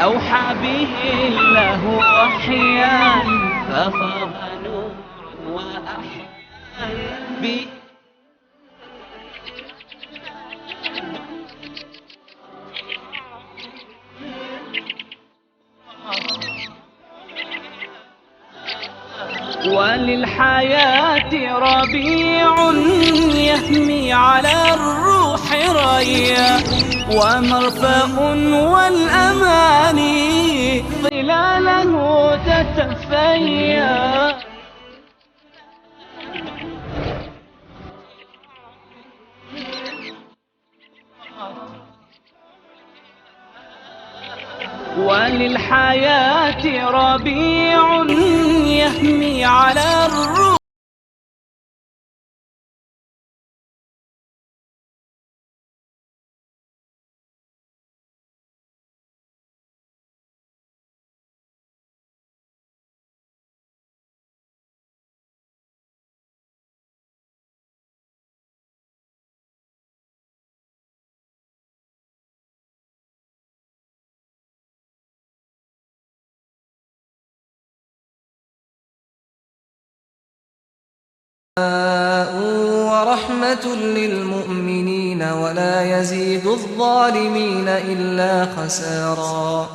أوحى به الله وحيا ففاض نور وأحيا به. وللحياة ربيع يهمي على الروح ريا ومرفأ والأماني ظلاله تتفيا. وللحياة ربيع يهمي على الروح. ورحمة للمؤمنين ولا يزيد الظالمين إلا خسارا.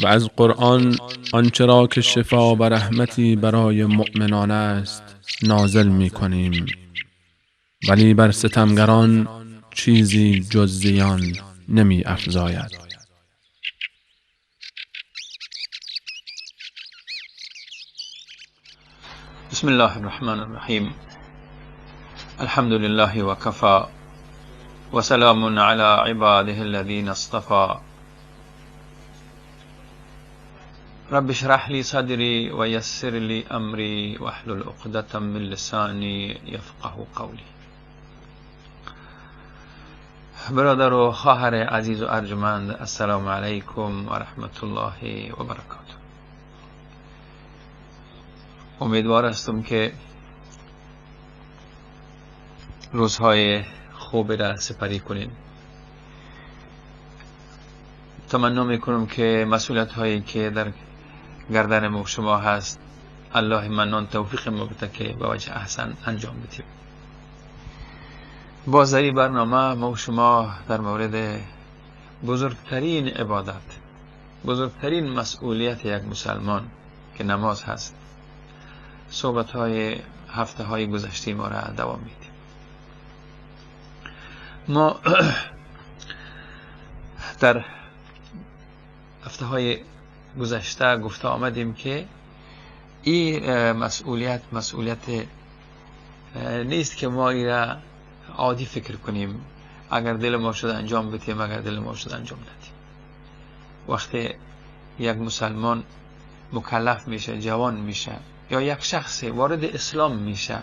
و از قرآن آنچه را که شفا و رحمتی برای مؤمنان است نازل می کنیم، ولی بر ستمگران چیزی جز زیان نمی افزاید. بسم الله الرحمن الرحیم. الحمد لله وكفى وسلام على عباده الذين اصطفى. رب اشرح لي صدري ويسر لي أمري واحلل عقدة من لساني يفقه قولي. برادر و خواهر عزیز و ارجمند، السلام علیکم و رحمت الله و برکاته. امیدوار هستم که روزهای خوب را سپری کنین. تمنا میکنم که مسئولیت هایی که در گردن ما شما هست، الله منان توفیق ما بده که به وجه احسن انجام بدیم. باز در این برنامه ما شما در مورد بزرگترین عبادت، بزرگترین مسئولیت یک مسلمان که نماز هست، صحبت های هفته های گذشته ما را دوام میدیم. ما در هفته های گذشته گفته آمدیم که این مسئولیت مسئولیت نیست که ما این را عادی فکر کنیم، اگر دل ما شد انجام بدیم، اگر دل ما شد انجام ندیم. وقتی یک مسلمان مکلف میشه، جوان میشه، یا یک شخص وارد اسلام میشه،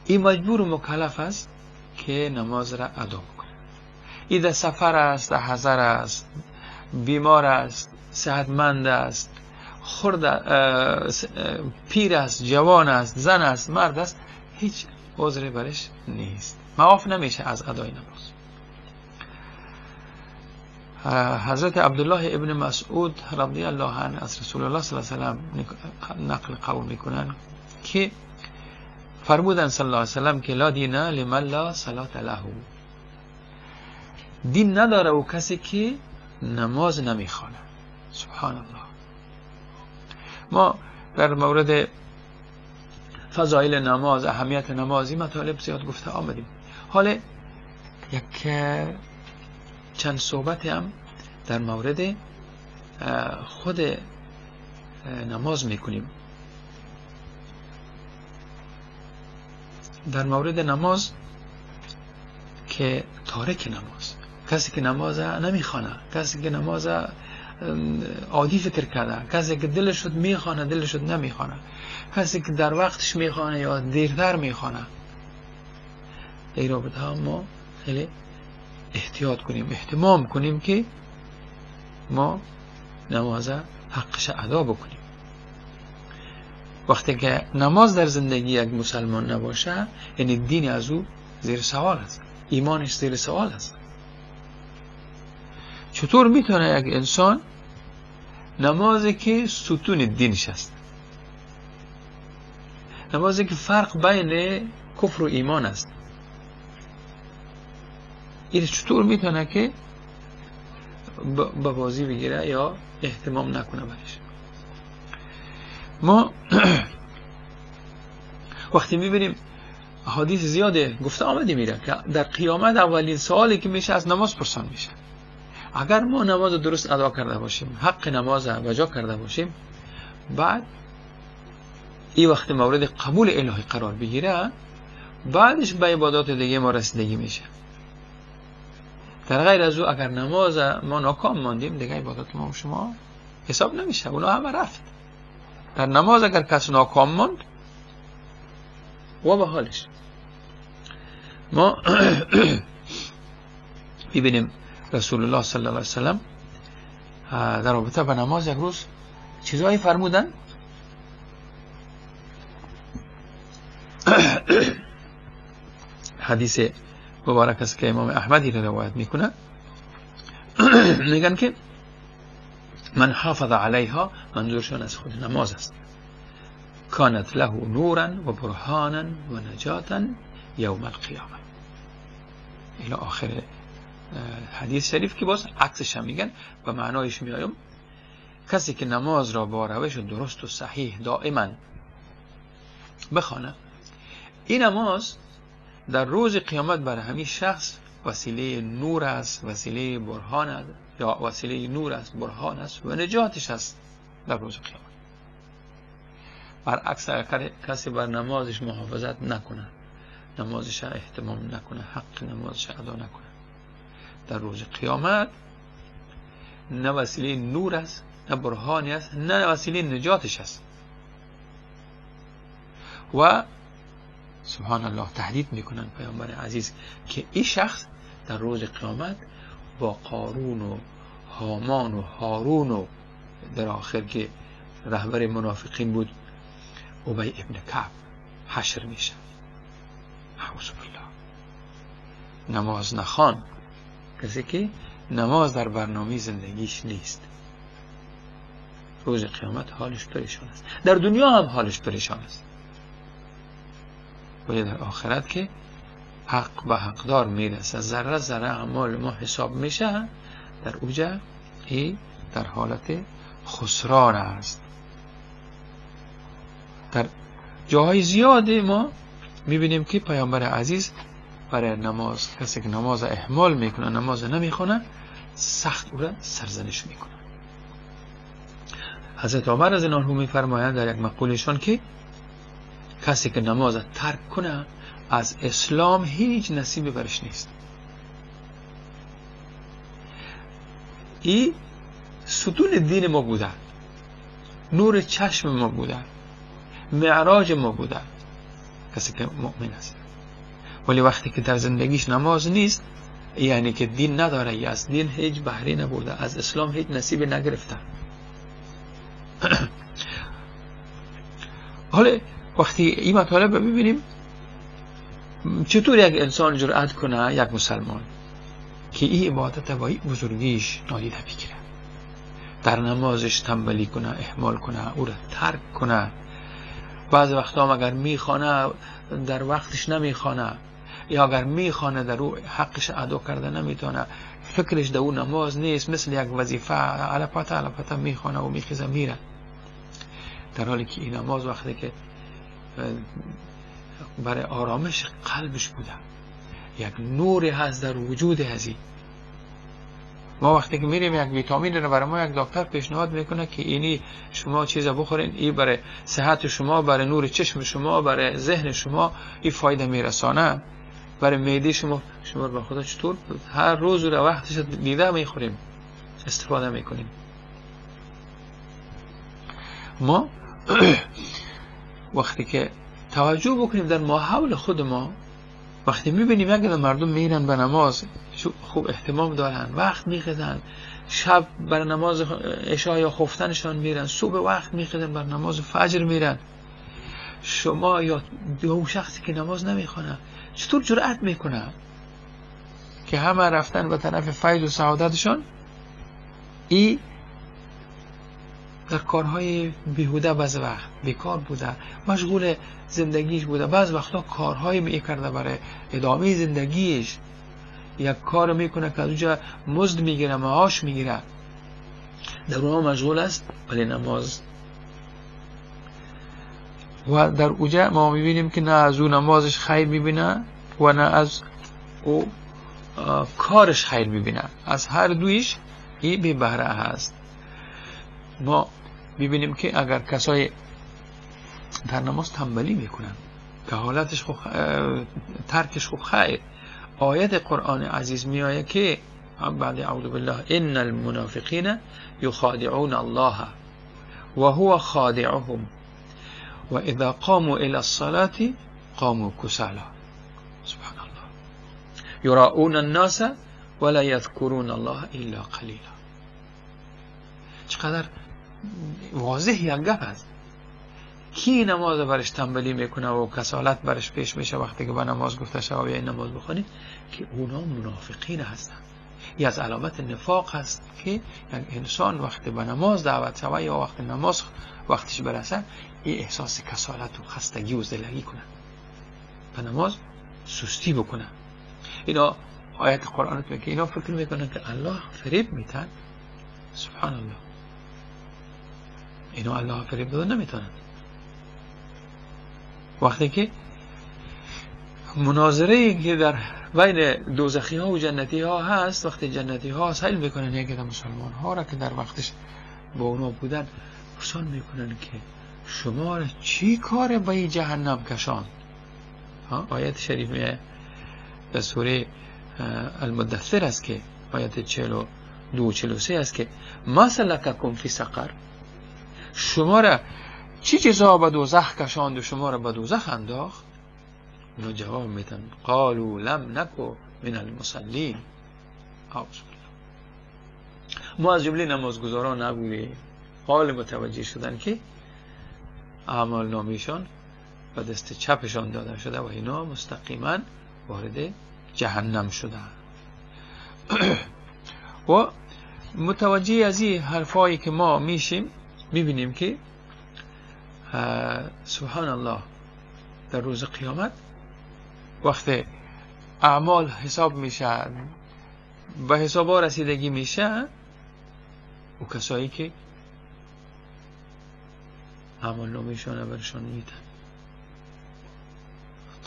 این مجبور و مکلف است که نماز را ادا بکنه. این در سفر است، در حضر است، بیمار است، صحتمند است، خرد، پیر است، جوان است، زن است، مرد است، هیچ عذری برش نیست، معاف نمیشه از ادای نماز. حضرت عبدالله ابن مسعود رضی الله عنه از رسول الله صلی الله علیه و سلم نقل قول میکنن که فرمودن صلی الله علیه و سلم که لا دین لمن لا صلاة له، دین نداره او کسی که نماز نمیخوانه. سبحان الله. ما در مورد فضایل نماز، اهمیت نماز، این مطالب زیاد گفته آمدیم. حالا یک چند صحبت هم در مورد خود نماز میکنیم. در مورد نماز که تارک نماز، کسی که نماز نمیخوانه، کسی که نماز عادی فکر کرده، کسی که دلش شد میخوانه، دلش شد نمیخوانه، کسی که در وقتش میخوانه یا دیرتر میخوانه، در این رابطه هم ما خیلی احتیاط کنیم، اهتمام کنیم که ما نماز حقش ادا بکنیم. وقتی که نماز در زندگی یک مسلمان نباشه، یعنی دین از او زیر سوال است، ایمانش زیر سوال است. چطور میتونه یک انسان نمازی که ستون دینش است، نمازی که فرق بین کفر و ایمان است، این چطور میتونه که با بازی بگیره یا اهتمام نکنه برش؟ ما وقتی میبینیم حدیث زیاده گفته آمده میره که در قیامت اولین سوالی که میشه از نماز پرسان میشه. اگر ما نماز درست ادا کرده باشیم، حق نماز بجا کرده باشیم، بعد این وقت مورد قبول الهی قرار بگیره، بعدش به عبادات دیگه ما رسیدگی میشه. در غیر از او اگر نماز ما ناکام ماندیم، دیگه عبادات ما و شما حساب نمیشه، اونا همه رفت. در نماز اگر کس ناکام ماند و به حالش. ما میبینیم رسول الله صلی الله علیه وسلم در رابطه با نماز یک روز چیزهایی فرمودن حدیث مبارک است که امام احمدی را روایت میکنه. میگن که من حافظ علیها، منظورشان از خود نماز است، کانت له نورا و برهانا و نجاتا یوم القیامه، الی آخر حدیث شریف که باز عکسش هم میگن و معنایش میایم. کسی که نماز را با روش درست و صحیح دائما بخوانه، این نماز در روز قیامت برای همین شخص وسیله نور است، وسیله برهان است، یا وسیله نور است، برهان است و نجاتش است در روز قیامت. برعکس اگر کسی بر نمازش محافظت نکنه، نمازش اهتمام نکنه، حق نمازش ادا نکنه، در روز قیامت نه وسیله نور است، نه برهانی است، نه وسیله نجاتش است. و سبحان الله تهدید میکنن پیامبر عزیز که این شخص در روز قیامت با قارون و هامان و هارون و در آخر که رهبر منافقین بود ابی ابن کعب حشر میشه. اعوذ بالله. نماز نخوان، کسی که نماز در برنامه زندگیش نیست، روز قیامت حالش پریشان است. در دنیا هم حالش پریشان است، ولی در آخرت که حق به حقدار میرسه، ذره ذره اعمال ما حساب میشه، در اوجه ای در حالت خسران است. در جاهای زیاد ما میبینیم که پیامبر عزیز برای نماز، کسی که نماز اهمال میکنه، نماز نمیخونه، سخت او را سرزنش میکنه. حضرت عمر رضی الله عنه میفرمایند در یک مقولشان که کسی که نماز ترک کنه از اسلام هیچ نصیبی برش نیست. این ستون دین ما بوده، نور چشم ما بوده، معراج ما بوده، کسی که مؤمن است. ولی وقتی که در زندگیش نماز نیست، یعنی که دین نداره، یا از دین هیچ بهره نبرده، از اسلام هیچ نصیبی نگرفته. حالا وقتی این مطالب رو ببینیم، چطور یک انسان جرأت کنه، یک مسلمان که این عبادت با این بزرگیش نادیده بگیره، در نمازش تنبلی کنه، اهمال کنه، او را ترک کنه، بعض وقتا هم اگر میخوانه در وقتش نمیخوانه، یا اگر میخوانه در او حقش ادا کرده نمیتونه، فکرش در او نماز نیست، مثل یک وظیفه علی پته علی پته میخوانه و میخیزه میره. در حالی که این نماز وقتی که برای آرامش قلبش بوده، یک نوری هست در وجود هزی. ما وقتی که میریم یک ویتامین رو برای ما یک دکتر پیشنهاد میکنه که اینی شما چیز بخورین، این برای صحت شما، برای نور چشم شما، برای ذهن شما این فایده میرسانه، برای معده شما. شما رو به خدا چطور هر روز رو وقتش دیده میخوریم، استفاده میکنیم. ما وقتی که توجه بکنیم در ماحول خود ما، وقتی میبینیم یک مردم میرن به نماز، خوب اهتمام دارن، وقت میخیزن، شب بر نماز عشاء یا خفتنشان میرن، صبح وقت میخیزن بر نماز فجر میرن. شما یا اون شخصی که نماز نمیخونه چطور جرأت میکنه که همه رفتن به طرف فیض و سعادتشان، ای در کارهای بیهوده بعض وقت بیکار بوده، مشغول زندگیش بوده، بعض وقتا کارهایی میکرده برای ادامه زندگیش، یک کار میکنه که از اونجا مزد میگیره، معاش میگیره، در اونها مشغول است، ولی نماز و در اوجا ما میبینیم که نه از او نمازش خیر میبینه و نه از او کارش خیر میبینه، از هر دویش ای بی بهره هست. ما میبینیم که اگر کسای در نماز تنبلی میکنن که حالتش خوب، ترکش خوب خیر، آیت قرآن عزیز میآید که بعد اعوذ بالله ان المنافقین یخادعون الله وهو خادعهم واذا قاموا الى الصلاة قاموا كسالى. سبحان الله. یراؤون الناس ولا یذکرون الله الا قلیلا. چقدر واضح یک گپ است. کی نماز برش تنبلی میکنه و کسالت برش پیش میشه وقتی که به نماز گفته شوه یا نماز بخونی، که اونا منافقین هستند. یه از علامت نفاق هست که یک انسان وقتی به نماز دعوت شوه یا وقتی نماز وقتش برسه، این احساس کسالت و خستگی و زلگی کنه، به نماز سستی بکنه. اینا آیت قرآن میگه اینا فکر میکنن که الله فریب میتن. سبحان الله، اینا الله فریب داده نمیتونن. وقتی که مناظره که در بین دوزخی ها و جنتی ها هست، وقتی جنتی ها سیل میکنن یکی از مسلمان ها را که در وقتش با اونا بودن، پرسان میکنن که شما را چی کار به این جهنم کشان؟ آیت شریف میه در سوره المدثر است که آیت 42 و 43 است که ما سلککم فی سقر، شما را چی چیزها به دوزخ کشاند و شما را به دوزخ انداخت؟ اونا جواب میدن قالوا لم نکو من المصلین. ما از جمله نمازگزاران نبودیم. حال متوجه شدن که اعمال نامیشان به دست چپشان داده شده و اینا مستقیما وارد جهنم شدن. و متوجه از این حرفایی که ما میشیم میبینیم که سبحان الله در روز قیامت وقت اعمال حساب میشه، به حساب رسیدگی میشه، و کسایی که اعمال نامیشان برشان میدن،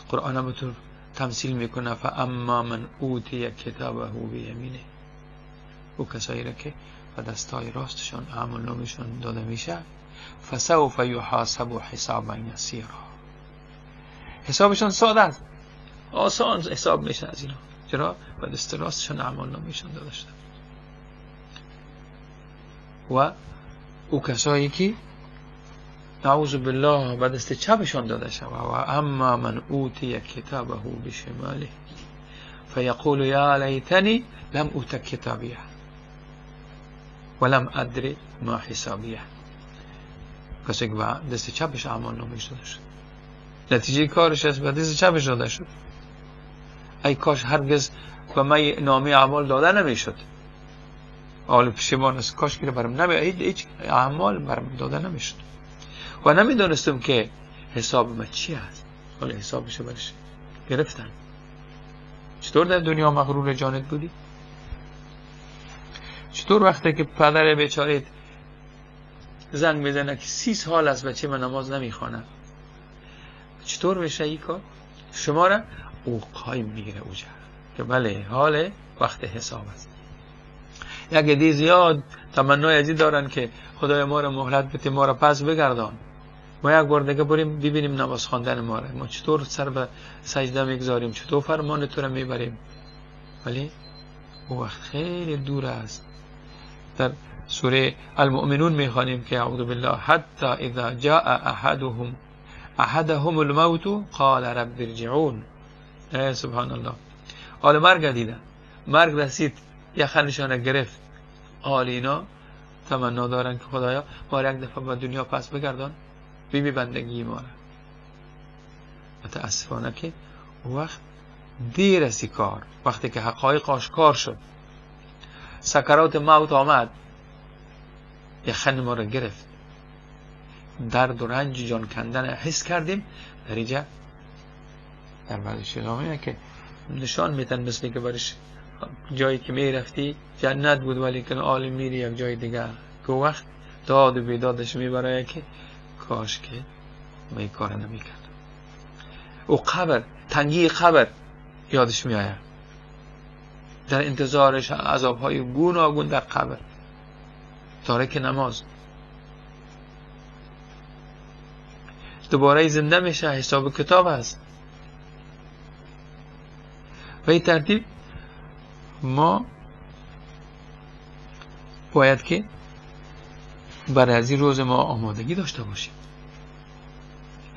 قرآن هم طور تمثیل میکنه فاما من اوتی کتابه بیمینه، او کسایی را که به دستای راستشان اعمال نامیشان داده میشه، فسوف یحاسب حسابا یسیرا، حسابشان ساده است، آسان حساب میشه از اینا. چرا؟ به دست راستشان اعمال نامیشان داده شده. و او کسایی که نعوذ بالله به دست چپشان داده شود، و اما من اوتی کتابه بشماله فیقول یا لیتنی لم اوت کتابیه ولم ادر ما حسابیه، کسی که به دست چپش اعمال نامش داده شد، نتیجه کارش است به دست چپش داده شد. ای کاش هرگز به من نامه اعمال داده نمیشد. حال پشیمان است، کاش که برم نمی هیچ اعمال برم داده نمیشد و نمیدانستم که حساب من چی است. حالا حسابش برش گرفتن. چطور در دنیا مغرور جانت بودی؟ چطور وقتی که پدر بیچاره‌ت زنگ میزنه که 30 سال است بچه من نماز نمیخوانه، چطور میشه این کار؟ شما را او قایم میگیره اوجه که بله حال وقت حساب است. یک عده زیاد تمنای ازی دارن که خدای ما را مهلت بده، ما را پس بگردان، ما یک بار دیگه بریم ببینیم نماز خواندن ما را، ما چطور سر به سجده میگذاریم، چطور فرمان تو را میبریم. ولی او وقت خیلی دور است. در سوره المؤمنون میخوانیم که اعوذ بالله حتی اذا جاء احدهم الموت قال رب ارجعون. سبحان الله. حال مرگ دیدن، مرگ رسید، یخنشان گرفت، حال اینا تمنا دارن که خدایا ما یک دفعه به دنیا پس بگردان، بی بندگی ما را. متاسفانه که او وقت دیر است کار، وقتی که حقایق آشکار شد، سکرات موت آمد، یخن ما را گرفت، درد و رنج جان کندن حس کردیم. در اینجا در بعضی چیزا که نشان میتن مثل که برش جایی که میرفتی جنت بود، ولی که عالم میری یک جای دیگه، که وقت داد و بیدادش میبره که کاش که ما این کار نمیکرد. او قبر، تنگی قبر یادش میآید، در انتظارش عذابهای گوناگون در قبر، تارک نماز دوباره زنده میشه، حساب کتاب هست. و این ترتیب ما باید که برای از این روز ما آمادگی داشته باشیم.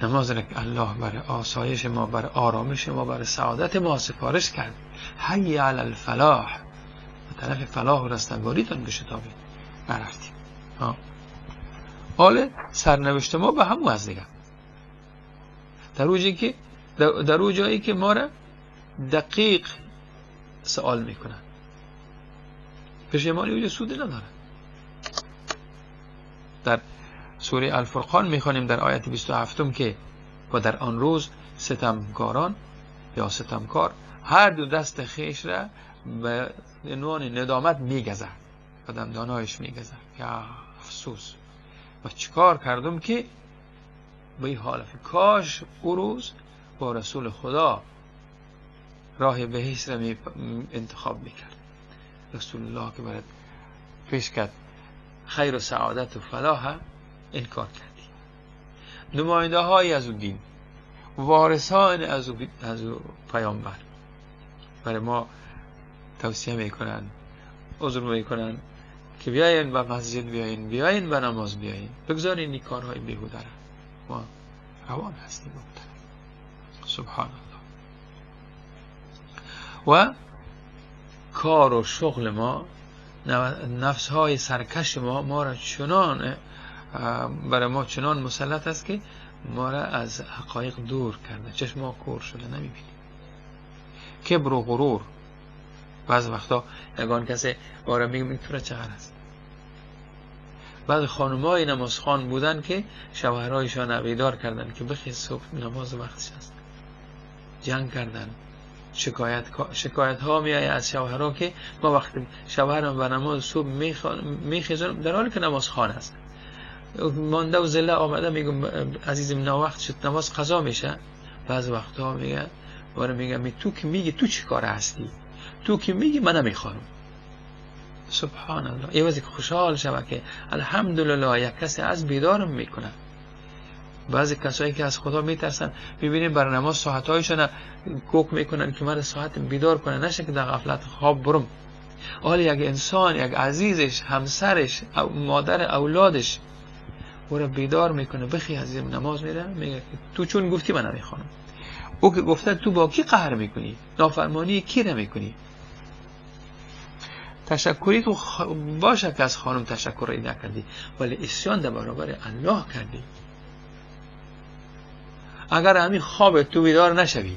نماز را که الله برای آسایش ما، برای آرامش ما، برای سعادت ما سفارش کرد، حی علی الفلاح، به طرف فلاح و رستگاریتان بشتابید. نرفتیم. حال سرنوشت ما به همون از دیگه، در او جایی که ما را دقیق سوال میکنن، پشیمانی اوجه سودی نداره. در سوره الفرقان میخوانیم در آیت 27 که و در آن روز ستمکاران یا ستمکار هر دو دست خیش را به عنوان ندامت میگزد و دندانایش میگزد که افسوس و چیکار کردم که به این حالت، کاش او روز با رسول خدا راه بهشت را انتخاب میکرد. رسول الله که برات پیش کرد خیر و سعادت و فلاح انکار کردی. نماینده های از او دین، وارثان از او پیامبر برای ما توصیه میکنن، عذر میکنن که بیاین به مسجد، بیاین، بیاین به نماز، بیاین، بگذارین این کارهای بیهوده را. ما روان هستیم به اون طرف. سبحان الله. و کار و شغل ما، نفس های سرکش ما، ما را چنان، برای ما چنان مسلط است که ما را از حقایق دور کرده، چشم ما کور شده، نمیبینیم. کبر و غرور. بعض وقتا یگان کسی باره میگم این تو چقدر است. بعض خانمای نمازخوان بودن که شوهرایشان بیدار کردن که بخیز صبح نماز وقتش است، جنگ کردن، شکایت ها میآید از شوهرها که ما وقتی شوهرم به نماز صبح میخیزم در حالی که نماز خوان است، مانده و زله آمده میگم عزیزم نه وقت شد نماز قضا میشه. بعض وقتها میگه باره میگم تو که میگی تو چی کار هستی، تو که میگی من نمیخوانم. سبحان الله. یه وقتی که خوشحال شوه که الحمدلله یک کسی از بیدارم میکنه. بعضی کسایی که از خدا میترسن میبینیم برای نماز ساعتهایشان کوک میکنن که من ساعت بیدار کنه، نشه که در غفلت خواب برم. حالا یک انسان، یک عزیزش، همسرش، مادر اولادش او را بیدار میکنه، بخی عزیزم نماز میره، میگه تو چون گفتی من نمیخوانم. او که گفته تو با کی قهر میکنی، نافرمانی کی را میکنی؟ تشکری تو باشه که از خانم تشکری نکردی، ولی عصیان در برابر الله کردی. اگر همین خواب تو بیدار نشوی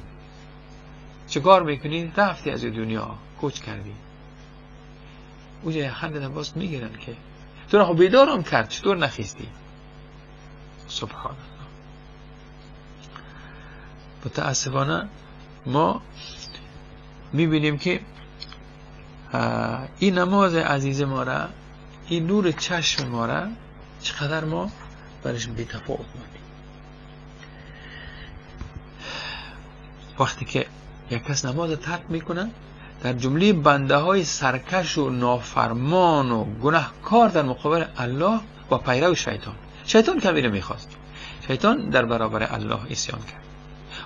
چه کار میکنی؟ رفتی از دنیا، کوچ کردی. اونجا یه خنده باز میگیرن که تو را بیدارم کرد، چطور نخیستی؟ سبحان الله. متاسفانه ما میبینیم که این نماز عزیز ما را، این نور چشم ما را چقدر ما برش بی‌تفاوت ماندیم. وقتی که یک کس نماز ترک میکنه، در جمله بنده های سرکش و نافرمان و گناهکار در مقابل الله و پیرو شیطان، شیطان کمی رو میخواست، شیطان در برابر الله عصیان کرد.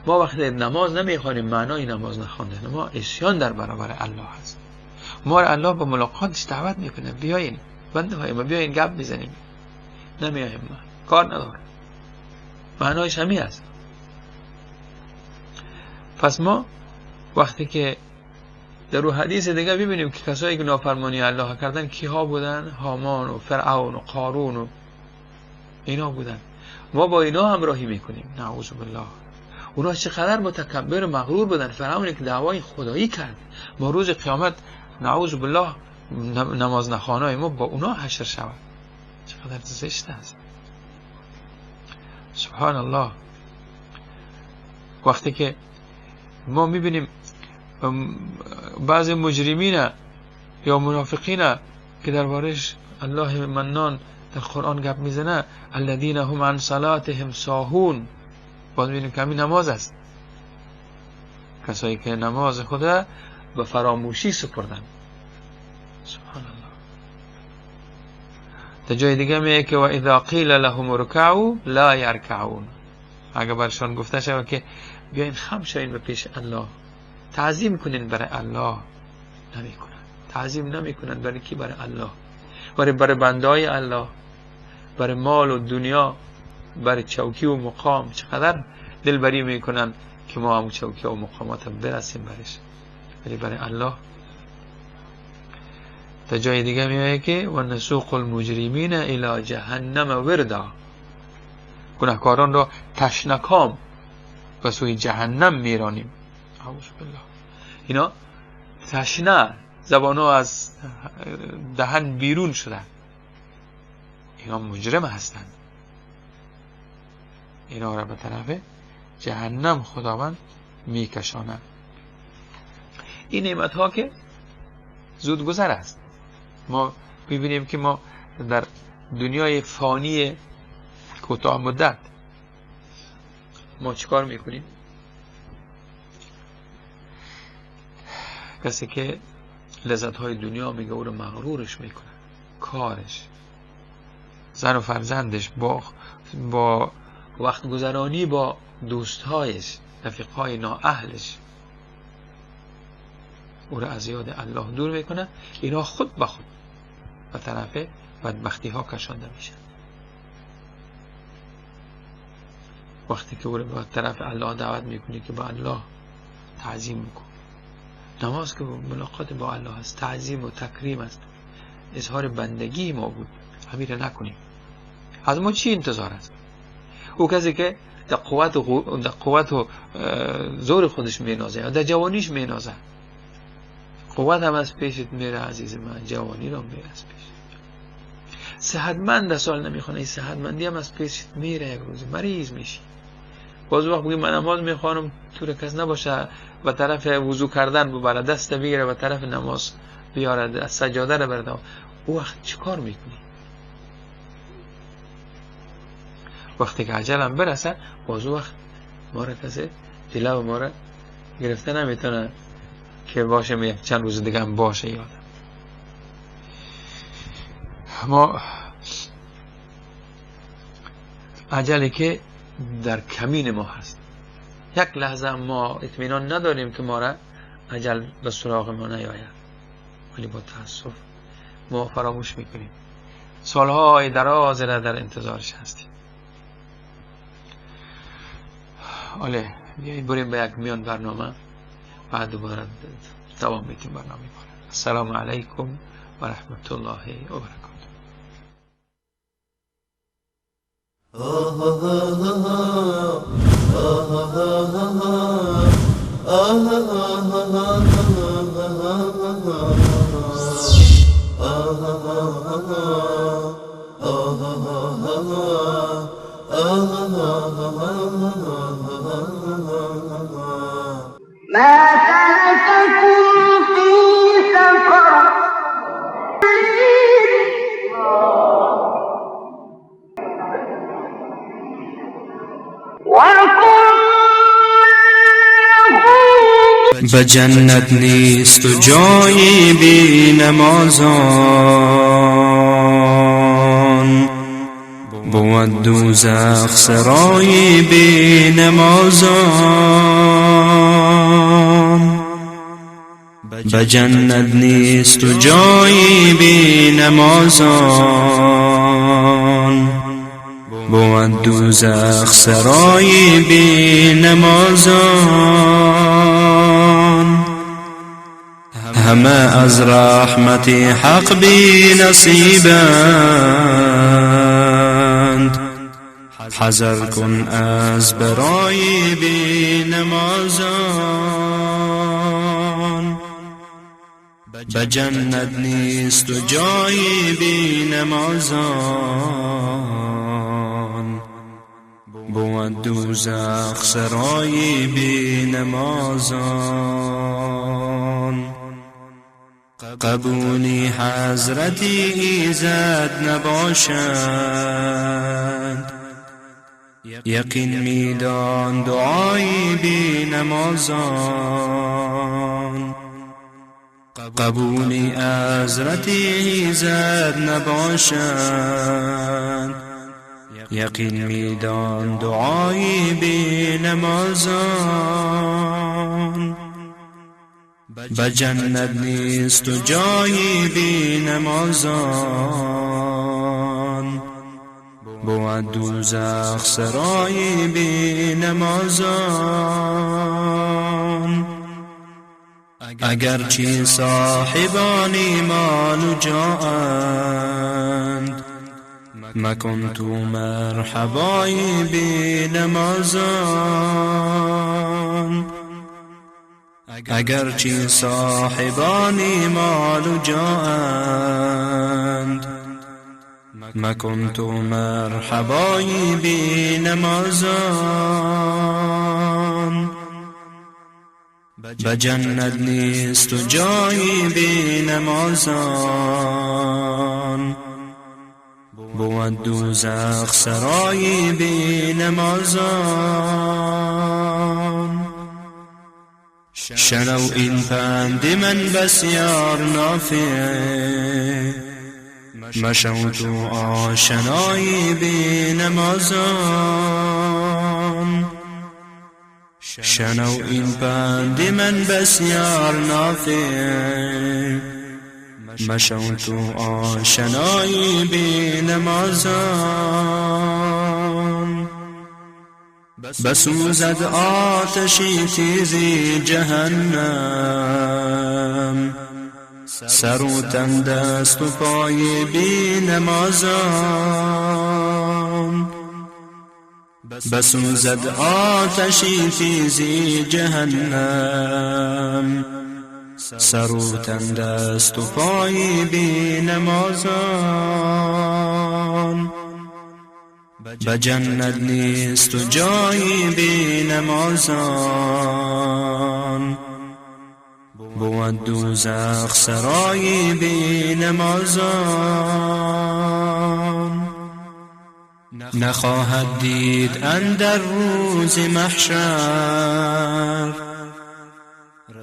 ما وقتی نماز نمیخوانیم، معنای نماز نخواندن ما عصیان در برابر الله هست. ما را الله به ملاقاتش دعوت میکنه، بیاین بنده های ما، بیاین گپ میزنیم. نمیایم، ما کار ندارم، معنایش همین است. پس ما وقتی که در رو حدیث دیگه ببینیم که کسایی که نافرمانی الله کردن کیها بودن؟ هامان و فرعون و قارون و اینا بودن. ما با اینا همراهی میکنیم، نعوذ بالله. اونا چقدر متکبر و مغرور بودن. فرعون که دعوای خدایی کرد، ما روز قیامت نعوذ بالله نماز نخوانای ما با اونا حشر شود. چقدر زشت است. سبحان الله. وقتی که ما میبینیم بعض مجرمین یا منافقین که دربارش الله منان در قرآن گپ میزنه، الذین هم عن صلاتهم ساهون، باز میبینیم که همین نماز است. کسایی که نماز خود به فراموشی سپردن. سبحان الله. در جای دیگه میگه که و اذا قیل لهم ارکعوا لا یرکعون. اگر برشان گفته شود که بیاین خم شوین به پیش الله، تعظیم کنین برای الله، نمیکنن. تعظیم نمیکنن برای کی؟ برای الله، برای بندای الله، برای مال و دنیا، برای چوکی و مقام. چقدر دلبری میکنن که ما هم چوکی و مقامات برسیم برش، ولی برای الله. تا جای دیگه میایه که و نسوق المجرمین الی جهنم وردا، گناهکاران را تشنکام به سوی جهنم میرانیم. اعوذ بالله. اینا تشنه، زبانو از دهن بیرون شدن، اینا مجرم هستند، اینا را به طرف جهنم خداوند میکشاند. این نعمت ها که زود گذر است. ما میبینیم که ما در دنیای فانی کوتاه مدت ما چیکار میکنیم؟ کسی که لذت های دنیا میگه او رو مغرورش میکنه، کارش، زن و فرزندش، با وقت گذرانی با دوستهایش، رفیقهای نااهلش، او رو از یاد الله دور میکنه. اینا خود به خود به طرف بدبختی ها کشانده میشن. وقتی که او رو به طرف الله دعوت میکنی که با الله تعظیم بکن، نماز که ملاقات با الله است، تعظیم و تکریم است، اظهار بندگی ما بود، همین را نکنیم. از ما چی انتظار است؟ او کسی که در قوت و زور خودش مینازه یا در جوانیش مینازه، قوت هم از پیشت میره عزیز من، جوانی را میره از پیش. صحتمند سال نمیخونه، این صحتمندی هم از پیشت میره، یک روز مریض میشی. باز وقت بگی من نماز میخوانم طور کس نباشه به طرف وضو کردن ببره، دست بگیره به طرف نماز بیاره، از سجاده رو برده، او وقت چیکار میکنی؟ وقتی که عجلم برسه، باز وقت ما را کسی دلو ما را گرفته نمیتونه که باشه یک چند روز دیگه هم باشه. یادم ما عجله که در کمین ما هست، یک لحظه ما اطمینان نداریم که ما را عجل به سراغ ما نیاید، ولی با تأسف ما فراموش میکنیم. سالهای دراز را در انتظارش هستیم. آله بیایید بریم به یک میان برنامه، بعد دوباره دوام میتیم برنامه. السلام علیکم و رحمت الله و برکاته. ما سلككم في سقر به جنت نیست و جایی بی نمازان، بود دوزخ سرایی بی نمازان. به جنت نیست و جایی بی نمازان، بود دوزخ سرایی بی نمازان. همه از رحمت حق بی نصیبند، حذر کن از برای بی نمازان. به جنت نیست و جایی بی نمازان، بود دوزخ سرایی بی نمازان. قبولی حضرتی ایزد نباشد، یقین میدان دعایی بی نمازان. قبولی حضرتی ایزد نباشد، یقین میدان دعایی بی نمازان. به جنت نیست و جایی بی نمازان، بود دوزخ سرایی بی نمازان. اگرچه صاحبان ایمان و جااند، مکن تو مرحبایی بی نمازان. اگرچه صاحبان ایمان و جااند، مکن تو مرحبایی بی نمازان. به جنت نیست و جایی بی نمازان، بود دوزخ سرایی بی نمازان. شنو این پند من بسیار نافع، مشو تو آشنایی بی نمازان. شنو این پند من بسیار نافع، مشو تو آشنایی بی نمازان. بسوزد آتشی تیزی جهنم، سر و تن دست و پای بی نمازان. بسوزد آتشی تیزی جهنم، سر و تن دست و پای بی نمازان. به جنت نیست و جایی بی نمازان، بود دوزخ سرایی بی نمازان. نخواهد دید اندر روز محشر،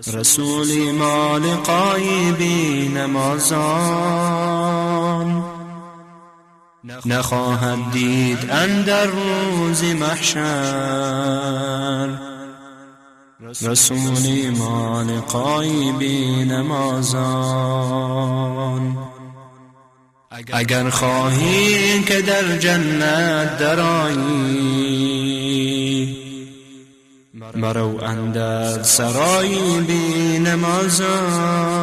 رسول ما لقایی بی نمازان. نخواهد دید اندر روز محشر، رسول ما لقایی بی نمازان. اگر خواهی که در جنت درآیی، مرو اندر سرایی بی نمازان.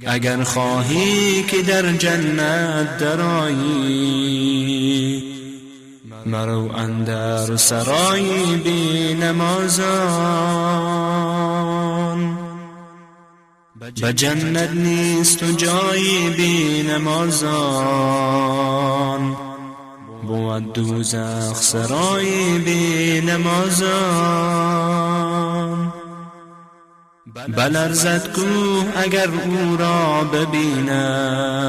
اگر خواهی که در جنت درآیی، مرو اندر سرایی بی نمازان. به جنت نیست و جایی بی نمازان، بود دوزخ سرایی بی نمازان. بلرزد کوه اگر او را ببیند،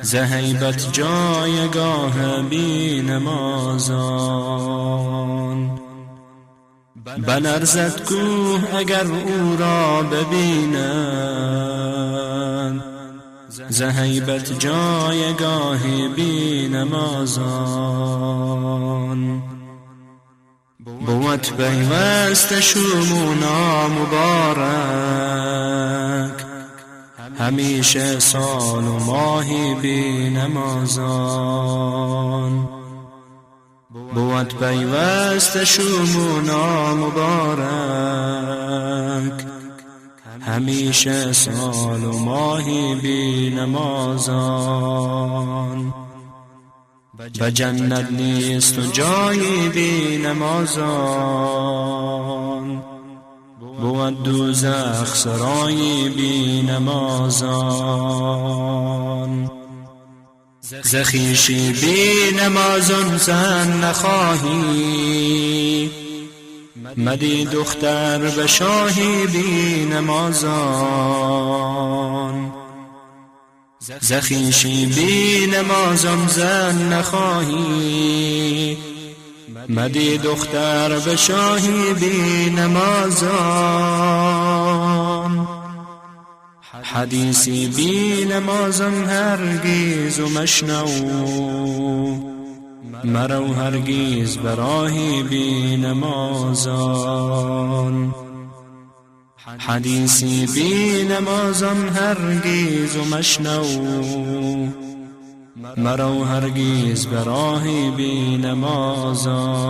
ز هیبت جایگاه بی نمازان. بلرزد کوه اگر او را ببیند، ز هیبت جایگاه بی نمازان. بود پیوسته شوم و نامبارک، همیشه سال و ماهی بی نمازان. بود پیوسته شوم و نامبارک، همیشه سال و ماهی بی نمازان. به جنت نیست و جایی بی نمازان، بود بود دوزخ سرای بی نمازان. ز خویشی بی نمازان زن نخواهی، مدی دختر به شاهی بی نمازان. ز خویشی بی نمازان زن نخواهی، مدی دختر به شاهی بی نمازان. حدیثی بی نمازان هرگز و مشنو، مرو هرگز براهی بی نمازان. حدیثی بی نمازان هرگز و مشنو، مرو هرگز براهی بی نمازان.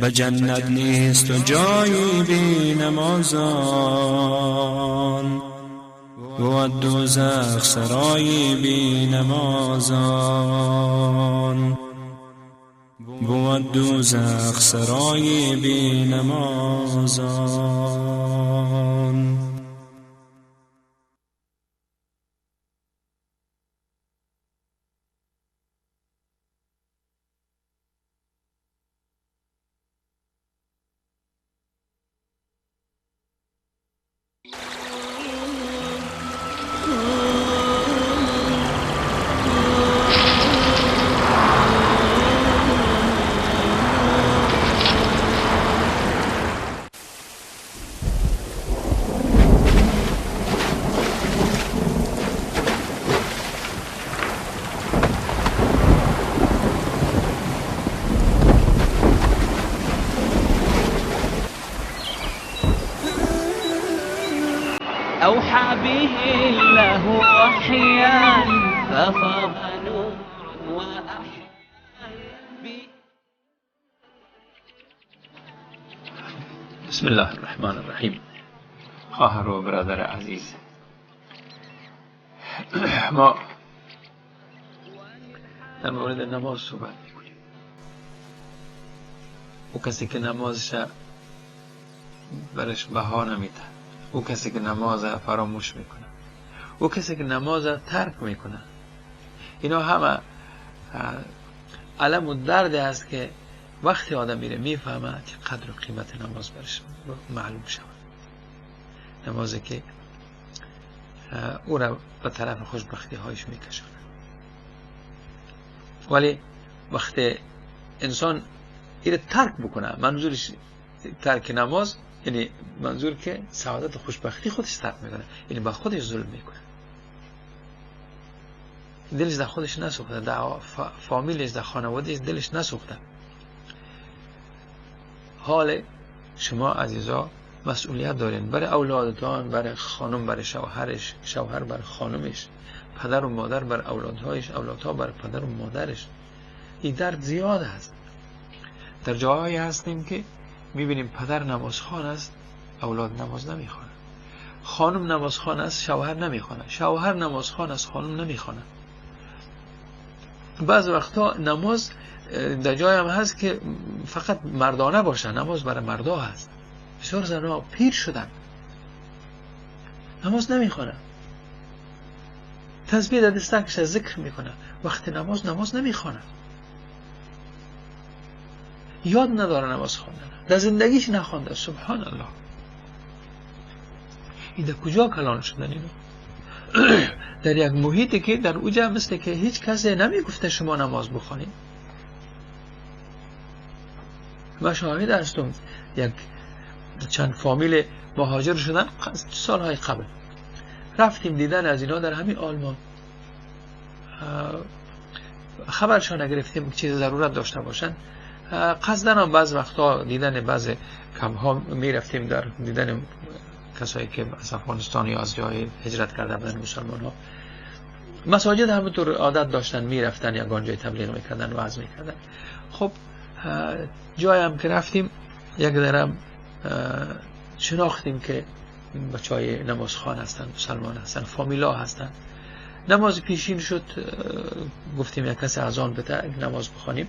به جنت نیست و جایی بی نمازان، بود دوزخ سرای بی نمازان. بود دوزخ سرای بی نمازان. أوحى به الله وحيا ففاض نور وأحيا. بسم الله الرحمن الرحیم. خواهر و برادر عزیز، ما در مورد نماز صحبت میکنیم. او کسی که نمازش برش بها نمیده، او کسی که نماز فراموش میکنه، او کسی که نماز ترک میکنه، اینا همه الم و درد است که وقتی آدم میره میفهمه که قدر و قیمت نماز برش معلوم شود. نمازی که او را به طرف خوشبختی هایش میکشونه. ولی وقتی انسان ایره ترک بکنه، منظورش ترک نماز یعنی منظور که سعادت و خوشبختی خودش ترک میکنه، یعنی با خودش ظلم میکنه، دلش در خودش نسوخته، در فامیلش، در خانوادهش دلش نسوخته. حال شما عزیزا مسئولیت دارین برای اولادتان، برای خانم، برای شوهرش، شوهر برای خانمش، پدر و مادر بر اولادهایش، اولادها بر پدر و مادرش. این درد زیاد است. در جاهایی هستیم که میبینیم پدر نمازخوان است، اولاد نماز نمیخوانند. خانم نمازخوان است، شوهر نمیخواند. شوهر نمازخوان است، خانم نمیخواند. بعض وقتا نماز در جای هم هست که فقط مردانه باشه، نماز برای مردا هست. بسیار زنها پیر شدن، نماز نمیخوانند، تسبیح در دستش ذکر میکنه، وقتی نماز نمیخوانه، یاد نداره نماز خواندن، در زندگیش نخوانده. سبحان الله، این در کجا کلان شدن اینو؟ در یک محیطی که در اوجه مثل که هیچ کسی نمیگفته شما نماز بخوانید. من شاهد هستم یک چند فامیل مهاجر شدن سالهای قبل، رفتیم دیدن از اینا در همین آلمان، خبرشان نگرفتیم چیز ضرورت داشته باشن. قصدن هم بعض وقتا دیدن بعض کمها میرفتیم، در دیدن کسایی که از افغانستان یا از جای هجرت کرده بودن مسلمان ها. مساجد همونطور عادت داشتن میرفتن یا جای تبلیغ میکردن، وعظ میکردن. خب جای هم که رفتیم یک درم شناختیم که بچهای نمازخوان هستن، مسلمان هستن، فامیلا هستن. نماز پیشین شد، گفتیم یک کسی اذان بده نماز بخوانیم.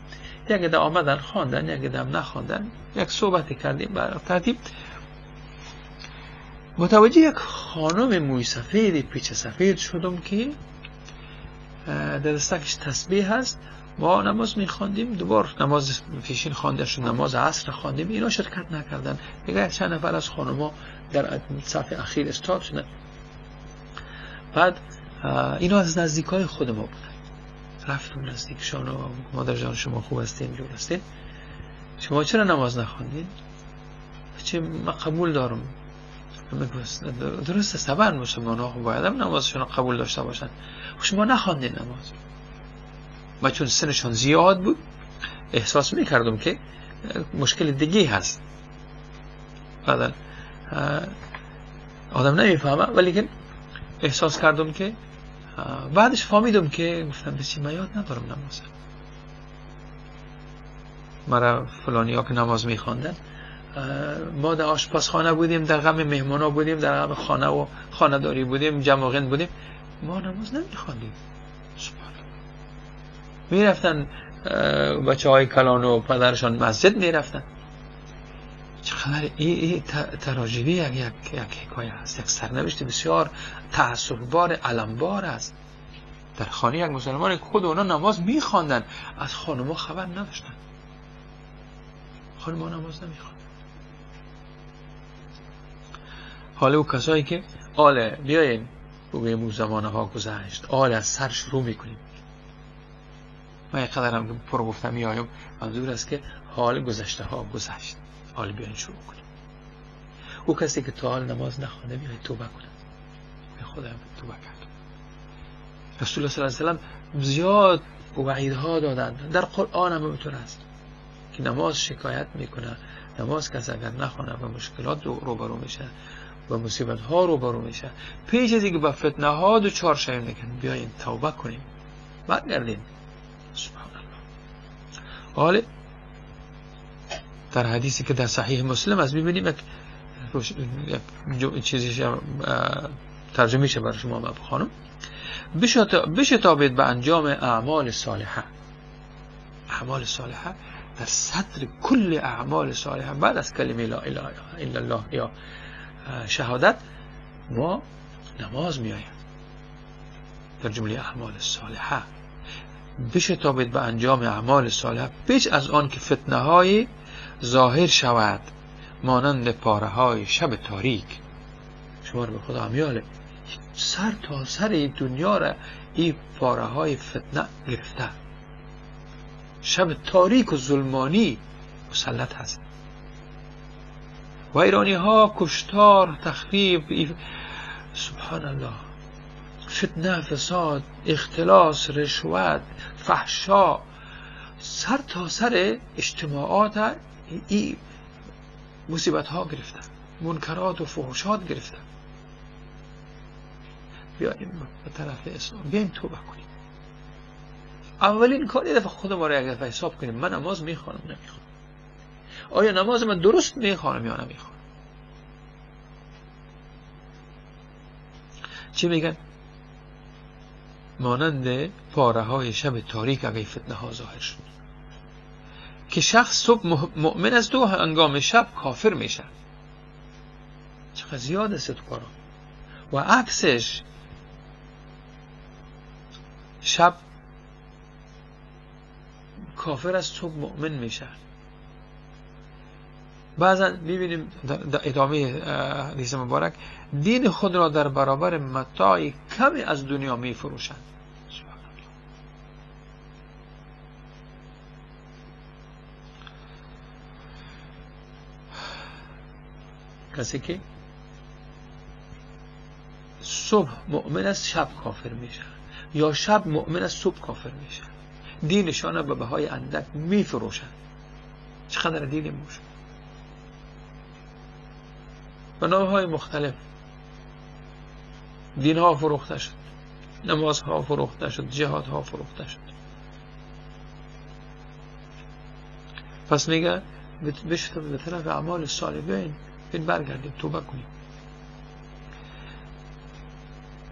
یک عده آمدن خواندن، یک عده هم نخواندن. یک صحبت کردیم بر ترتیب. متوجه یک خانم موی سفید پیچ سفید شدم که در دستکش تسبیح هست. ما نماز میخواندیم، دوبار نماز پیشین خوانده شد، نماز عصر خواندیم، اینا شرکت نکردن. دیگه چند نفر از خانم‌ها در صف اخیر استاد شدن. بعد اینا از نزدیکای خود ما بودن. رفتم نزدیکشان و مادر جان شما خوب هستین، جور هستین، شما چرا نماز نخواندین؟ چه من قبول دارم، درست است، طبعا مسلمان ها باید هم نمازشون قبول داشته باشن، شما نخواندین نماز. و چون سنشان زیاد بود احساس میکردم که مشکل دیگه هست. بعدا آدم نمیفهمه، ولی احساس کردم که بعدش فهمیدم که گفتم بسی من یاد ندارم نماز. مرا فلانی ها که نماز میخواندن، ما در آشپزخانه بودیم، در غم مهمان ها بودیم، در غم خانه و خانه داری بودیم، جمع بودیم، ما نماز نمیخواندیم. سبحان الله. میرفتن بچه های کلان و پدرشان مسجد میرفتن. چقدر این تراژدی یک حکایه است، یک سرنوشت بسیار تأسفبار، المبار است. در خانه یک مسلمان خود اونا نماز میخواندن، از خانم‌ها خبر نداشتن، خانم‌ها نماز نمیخواندن. حالا او کسایی که آله بیاین بگویم اون زمانه ها گذشت، آله از سر شروع میکنیم. من یک قدرم که پر گفتم میایم، منظور است که حال گذشته ها گذشت، حال بیاین شروع کنیم. او کسی که تا حال نماز نخوانده بیاید توبه کنه، به خدا توبه کرد. رسول الله صلی الله علیه و سلم زیاد وعیدها دادند، در قرآن هم همینطور است که نماز شکایت میکنه، نماز کس اگر نخوانه و مشکلات روبرو میشه و مصیبت ها روبرو میشه، پیش از اینکه به فتنه ها دچار شویم میگن بیاین توبه کنیم، برگردیم. سبحان الله. حالا در حدیثی که در صحیح مسلم از میبینیم یک چیزی ترجمه میشه برای شما بخوانم. بشتابید به انجام اعمال صالحه. اعمال صالحه در صدر کل اعمال صالحه بعد از کلمه لا اله الا الله یا شهادت ما نماز میآید. در جمله اعمال صالحه بشتابید به انجام اعمال صالحه پیش از آن که فتنه های ظاهر شود، مانند پاره های شب تاریک. شما رو به خدا همیاله سر تا سر دنیا را این پاره های فتنه گرفته، شب تاریک و ظلمانی مسلط هست و ایرانی ها کشتار، تخریب، سبحان الله، فتنه، فساد، اختلاس، رشوت، فحشا، سر تا سر اجتماعات این مصیبت ها گرفتن، منکرات و فحشات گرفتن. بیاییم به طرف اسلام، بیاییم توبه کنیم. اولین کار یه دفعه خود ما رو یک دفعه حساب کنیم، من نماز میخوانم نمیخوانم، آیا نماز من درست میخوانم یا نمیخوانم؟ چی میگن؟ مانند پاره های شب تاریک اگه فتنه ها ظاهر شد که شخص صبح مؤمن است و هنگام شب کافر میشه. چقدر زیاد است تو کارا. و عکسش شب کافر است صبح مؤمن میشه. بعضا میبینیم در ادامه حدیث مبارک دین خود را در برابر متاع کمی از دنیا میفروشند. کسی که صبح مؤمن است شب کافر میشه، یا شب مؤمن است صبح کافر میشه. دینشان به بهای اندک میفروشند. چقدر دین موش به نام‌های مختلف دینها فروخته شد، نمازها فروخته شد، جهادها فروخته شد. پس میگه بشتم به طرف اعمال صالح، بیاین برگردیم توبه کنیم.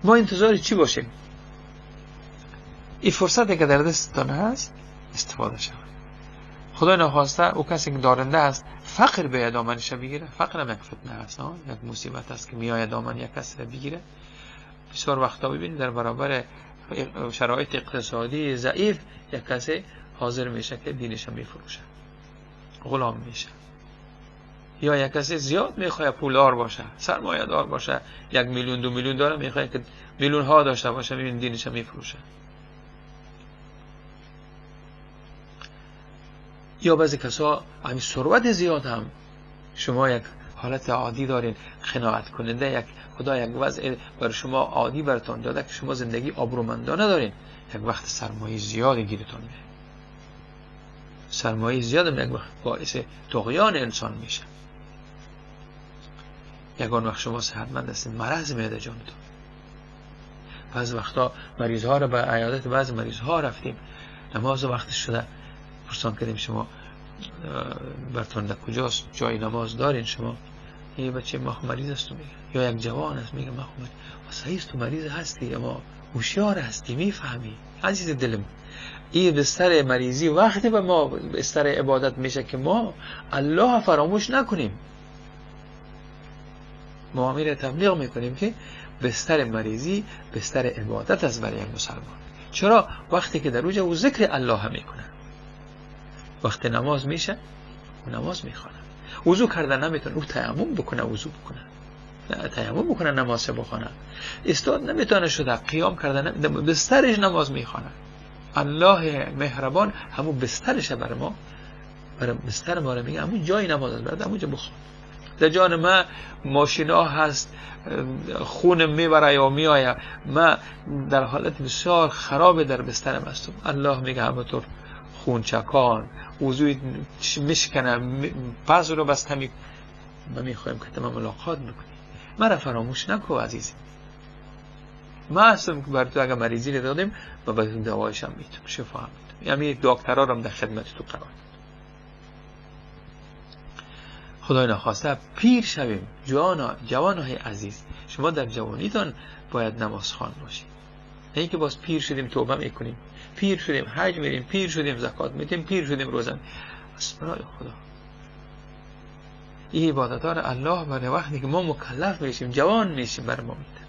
ما انتظار چی باشیم؟ این فرصتی که در دستتان هست استفاده شود. خدای نخواسته او کسی که دارنده است فقر به دامنش بگیره. فقر هم یک فتنه است، یک مصیبت است که میآید دامن یک کسی را بگیره. بسیار وقتا ببینید در برابر شرایط اقتصادی ضعیف یک کسی حاضر میشه که دینش میفروشه، غلام میشه. یا یک کسی زیاد میخواد پولدار باشه، سرمایه دار باشه، 1 میلیون 2 میلیون داره، میخواد که میلیون ها داشته باشه، میبینید دینش میفروشه. یا بعضی کسا همین ثروت زیاد هم، شما یک حالت عادی دارین، قناعت کننده، یک خدا یک وضع بر شما عادی براتون داده که شما زندگی آبرومندانه دارین، یک وقت سرمایه زیاد گیرتون میاد. سرمایه زیاد هم یک وقت باعث طغیان انسان میشه. یگان وقت شما صحتمند هستین، مرض میاد جانتون. بعضی وقتا مریض ها رو به عیادت بعضی مریض ها رفتیم، نماز وقتش شده، پرسان کردیم شما برتون در کجاست، جای نماز دارین شما؟ یه بچه ما مریض است میگه، یا یک جوان است میگه ما مریض. صحیح تو مریض هستی اما هوشیار هستی، میفهمی عزیز دلم. این بستر مریضی وقتی به ما بستر عبادت میشه که ما الله فراموش نکنیم. ما امیر تبلیغ میکنیم که بستر مریضی بستر عبادت است برای یک مسلمان. چرا؟ وقتی که در اوج او ذکر الله میکنه، وقتی نماز میشه او نماز میخوانه، وضو کردن نمیتونه، او تیمم بکنه، وضو بکنه، نه تیمم بکنه نماز بخونه، استاد نمیتونه شده، قیام کردن نمیتونه، بسترش نماز میخوانه. الله مهربان همون بسترش بر ما، برای بستر ما رو میگه همون جای نماز است، برای همون جا بخوان. در جان ما ماشینا هست، خون میبره یا میآید، ما در حالت بسیار خراب در بسترم هستم. الله میگه همونطور خون چکان، وضوی میشکنه، پس رو بسته می، ما میخوایم که تمام ملاقات بکنی، مرا فراموش نکو عزیزی. ما هستم که بر تو اگر مریضی رو دادیم و به دوایش هم میتونم، شفا هم میتونم، یعنی دکترها رو هم در خدمت تو قرار دادم. خدای نخواسته پیر شویم، جوانهای عزیز، شما در جوانیتان باید نماز خوان باشید. نه اینکه باز پیر شدیم توبه میکنیم، پیر شدیم حج میریم، پیر شدیم زکات میدیم، پیر شدیم روزه. برای خدا این عبادت ها رو الله برای وقتی که ما مکلف میشیم، جوان میشیم، برای ما میده.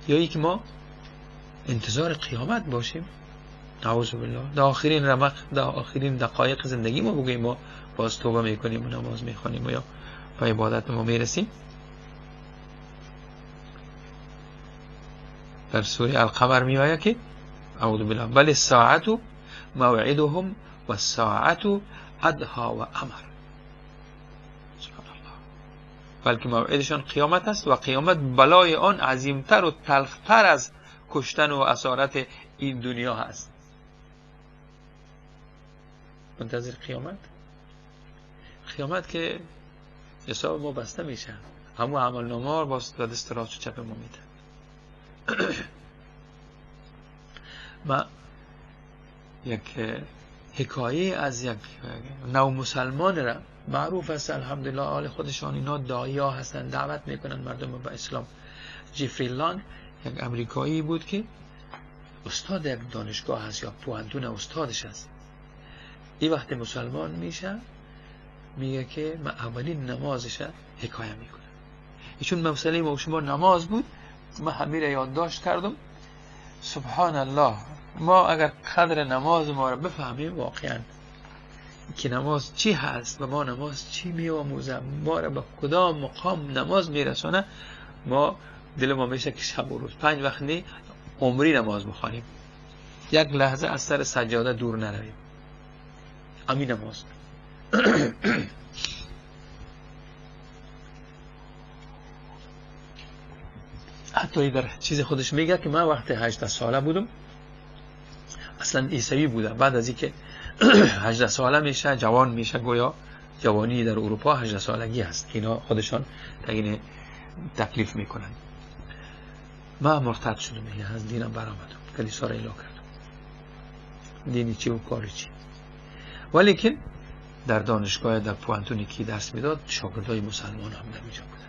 یا اینکه ما انتظار قیامت باشیم، نعوذ بالله، در آخرین رمق، در آخرین دقایق زندگی ما بگوییم ما باز توبه میکنیم و نماز میخوانیم و یا به عبادت ما میرسیم. در سوره القمر می آید که اعوذ بالله بل الساعة موعدهم والساعة ادها و امر. سبحان الله. بلکه موعدشان قیامت است و قیامت بلای آن عظیمتر و تلختر از کشتن و اسارت این دنیا هست. منتظر قیامت، قیامت که حساب ما بسته میشه، همون عمل نامه باز دست راست و چپ ما میده. ما یک حکایه از یک نو مسلمان را معروف است الحمدلله، آل خودشان اینا داعیا هستن، دعوت میکنن مردم به اسلام. جفری لانگ یک امریکایی بود که استاد یک دانشگاه هست یا پوهنتون استادش هست. این وقت مسلمان میشه، میگه که من اولین نمازش حکایه میکنم. چون مسئله ما شما نماز بود، من همین را یادداشت کردم. سبحان الله، ما اگر قدر نماز ما را بفهمیم واقعا که نماز چی هست و ما نماز چی میآموزه، ما را به کدام مقام نماز میرسانه، ما دل ما میشه که شب و روز 5 وقت نی عمری نماز بخوانیم، یک لحظه از سر سجاده دور نرویم. همین نماز. حتی در چیز خودش میگه که من وقتی 18 ساله بودم، اصلا عیسوی بودم، بعد از اینکه 18 ساله میشه جوان میشه، گویا جوانی در اروپا 18 سالگی هست، اینا خودشان تعیین تکلیف میکنن. من مرتد شدم، میگه از دینم برآمدم، کلیسا را اعلام کردم، دینی چی و کاری چی. ولیکن در دانشگاه در پوانتونی که درس میداد شاگردای مسلمان هم در اینجا بودن.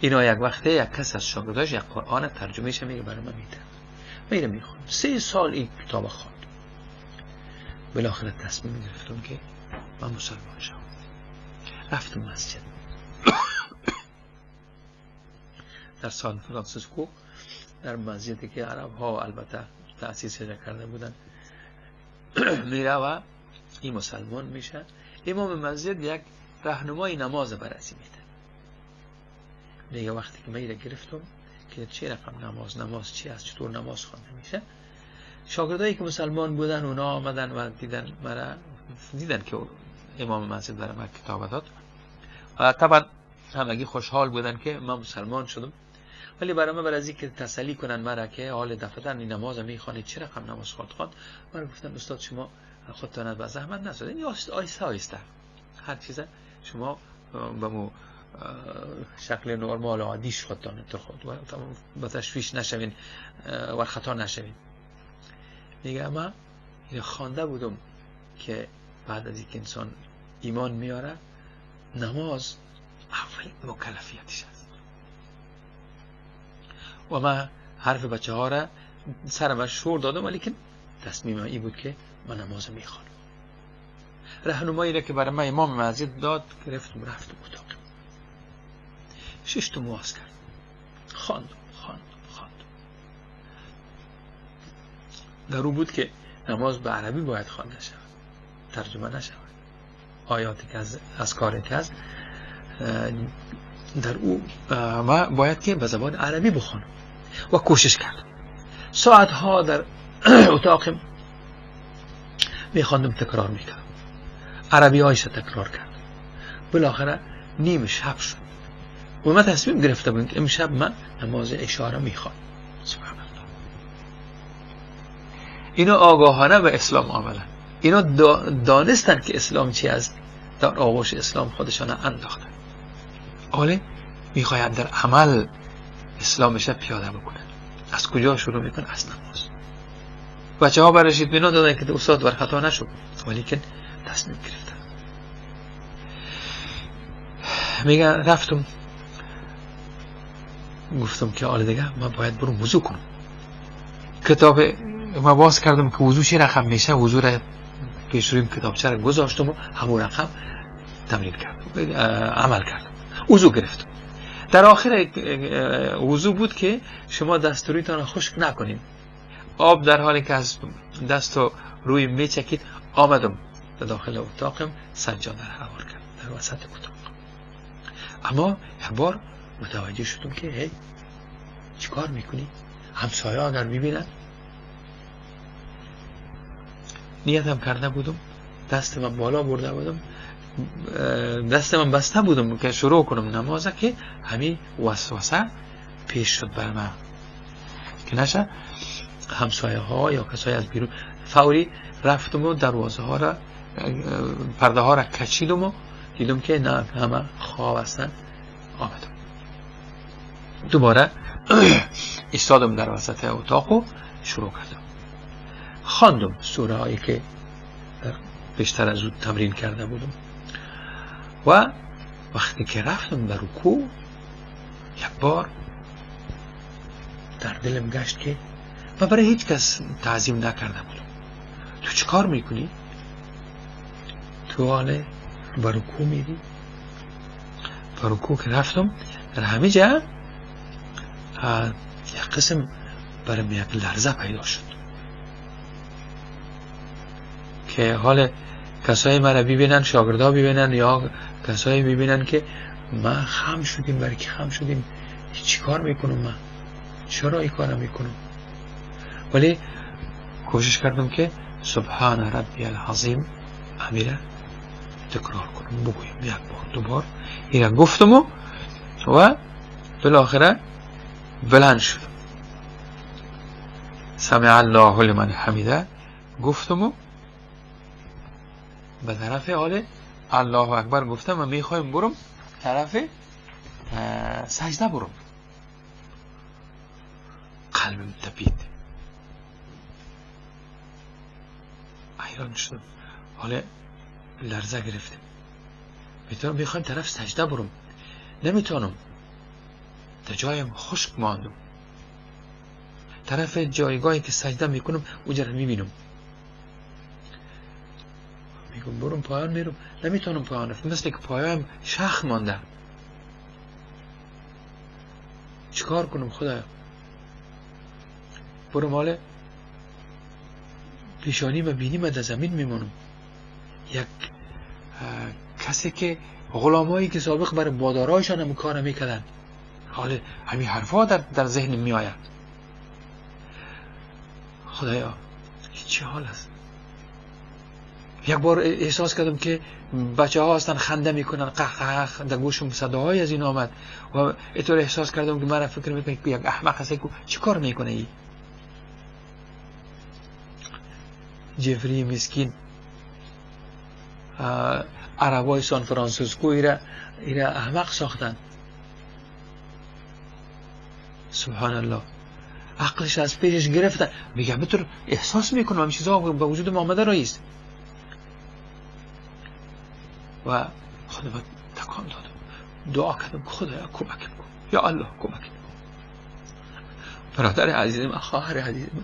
اینا یک وقته یک کس از شاگرداش یک قرآن ترجمهش میگه برای من میده، من میخوام. 3 سال این کتاب خواندم. بالاخره تصمیم گرفتم که من مسلمان شدم. رفتم مسجد در سان فرانسیسکو، در مسجدی که عرب ها البته تأسیس کرده بودن میره و این مسلمان میشه. امام مسجد یک راهنمای نماز بررسی میده. میگه وقتی که من گرفتم که چه رقم نماز چی است، چطور نماز خوانده میشه، شاگردایی که مسلمان بودن اونا آمدن و دیدن مرا، دیدن که امام مسجد برای من کتاب داد و طبعا همگی خوشحال بودن که من مسلمان شدم، ولی برای من برای از اینکه تسلی کنن مرا که حال دفعتا این نماز میخوانید چه رقم نماز خواند، مرا گفتن استاد شما خودتان به زحمت نسازید، آیسته آیسته هر چیز شما به مو شکل نرمال و عادیش خودتان خود با تشویش نشوین و خطا نشوین. میگه من خوانده بودم که بعد از اینکه انسان ایمان میاره نماز اول مکلفیتش است و من حرف بچه ها را سرم شور دادم، ولی که تصمیم ای بود که من نماز میخوانم. راهنمایی را که برای من امام مسجد داد گرفتم رفتم اتاق، 6 تا مواز کردم، خواندم خواندم خواندم. در او بود که نماز به عربی باید خوانده شود، ترجمه نشود، آیاتی که از کاری که از در او ما باید که به زبان عربی بخوانم و کوشش کردم. ساعتها در اتاقم میخواندم، تکرار میکردم، عربی هایش تکرار کردم. بالاخره نیم شب شد و من تصمیم گرفته بودم که امشب من نماز اشاره میخوانم. سبحان الله، اینا آگاهانه به اسلام آمدن، اینا دانستن که اسلام چی است، در آغوش اسلام خودشان انداختن. حالا میخواید در عمل اسلامش پیاده بکنن. از کجا شروع میکنه؟ از نماز. بچه ها برش اطمینان دادن که استاد بر خطا نشد، ولیکن تصمیم گرفتن. میگه رفتم گفتم که حالا دیگه من باید برم وضو کنم. کتاب ما باز کردم که وضو چه رقم میشه، وضو را پیش رویم کتابچه را گذاشتم و همون رقم تمرین کردم، عمل کردم، وضو گرفتم. در آخر وضو بود که شما دست رویتان را خشک نکنید، آب در حالی که از دست و روی میچکید. آمدم به داخل اتاقم، سجاده را هوار کردم در وسط اتاق. اما یک بار متوجه شدم که هی چیکار میکنی؟ همسایه اگر میبینن. نیتم کرده بودم، دست من بالا برده بودم، دست من بسته بودم که شروع کنم نمازه، که همین وسوسه پیش شد بر من که نشه همسایه ها یا کسایی از بیرون. فوری رفتم و دروازه ها را، پرده ها را کشیدم و دیدم که نه، همه خواب هستن. آمدم دوباره ایستادم در وسط اتاق و شروع کردم، خواندم سوره هایی که بیشتر از او تمرین کرده بودم. و وقتی که رفتم به رکوع، یک بار در دلم گشت که من برای هیچ کس تعظیم نکرده بودم. تو چه کار میکنی؟ تو حال به رکوع میری؟ به رکوع که رفتم در همه جا یک قسم برام یک لرزه پیدا شد که حال کسایی مرا ببینن، شاگردا ببینن یا کسایی ببینن که ما خم شدیم. برای که خم شدیم؟ چی کار میکنم من؟ چرا این کارو میکنم؟ ولی کوشش کردم که سبحان ربی العظیم امیره تکرار کنم، بگویم یک بار دو بار. اینا گفتم و بالاخره بلند شدم، سمع الله لمن حمیده گفتم و به طرف حال الله اکبر گفتم و میخوایم برم طرف سجده برم. قلبم تپید، حیران شدم، حالا لرزه گرفتم. میتونم میخوایم طرف سجده برم، نمیتونم، در جایم خشک ماندم. طرف جایگاهی که سجده میکنم اونجا رو میبینم. میگم برم پایان میرم، نمیتونم پایان رفت، مثل که پایم شخ مانده. چیکار کنم خدایا؟ برم حال پیشانی و بینیم در زمین میمانم. یک کسی که غلامایی که سابق بر بادارایشان هم کار میکردن، حال همین حرفا در ذهن میآید. خدایا چه حال است؟ یک بار احساس کردم که بچه ها هستن خنده میکنن، قه قه در گوشم صداهای از این آمد و اینطور احساس کردم که من فکر میکنم که یک احمق هست که چی کار میکنه ای جفری مسکین. عربای سان فرانسیسکو ایره احمق ساختن. سبحان الله، عقلش از پیشش گرفتن. میگم بطور احساس میکنم همین چیزها به وجود ما آمده رایست و خدا من تکان دادم، دعا کردم خدایا کمکم کن، یا الله کمکم کن. برادر عزیز من، خواهر عزیز من،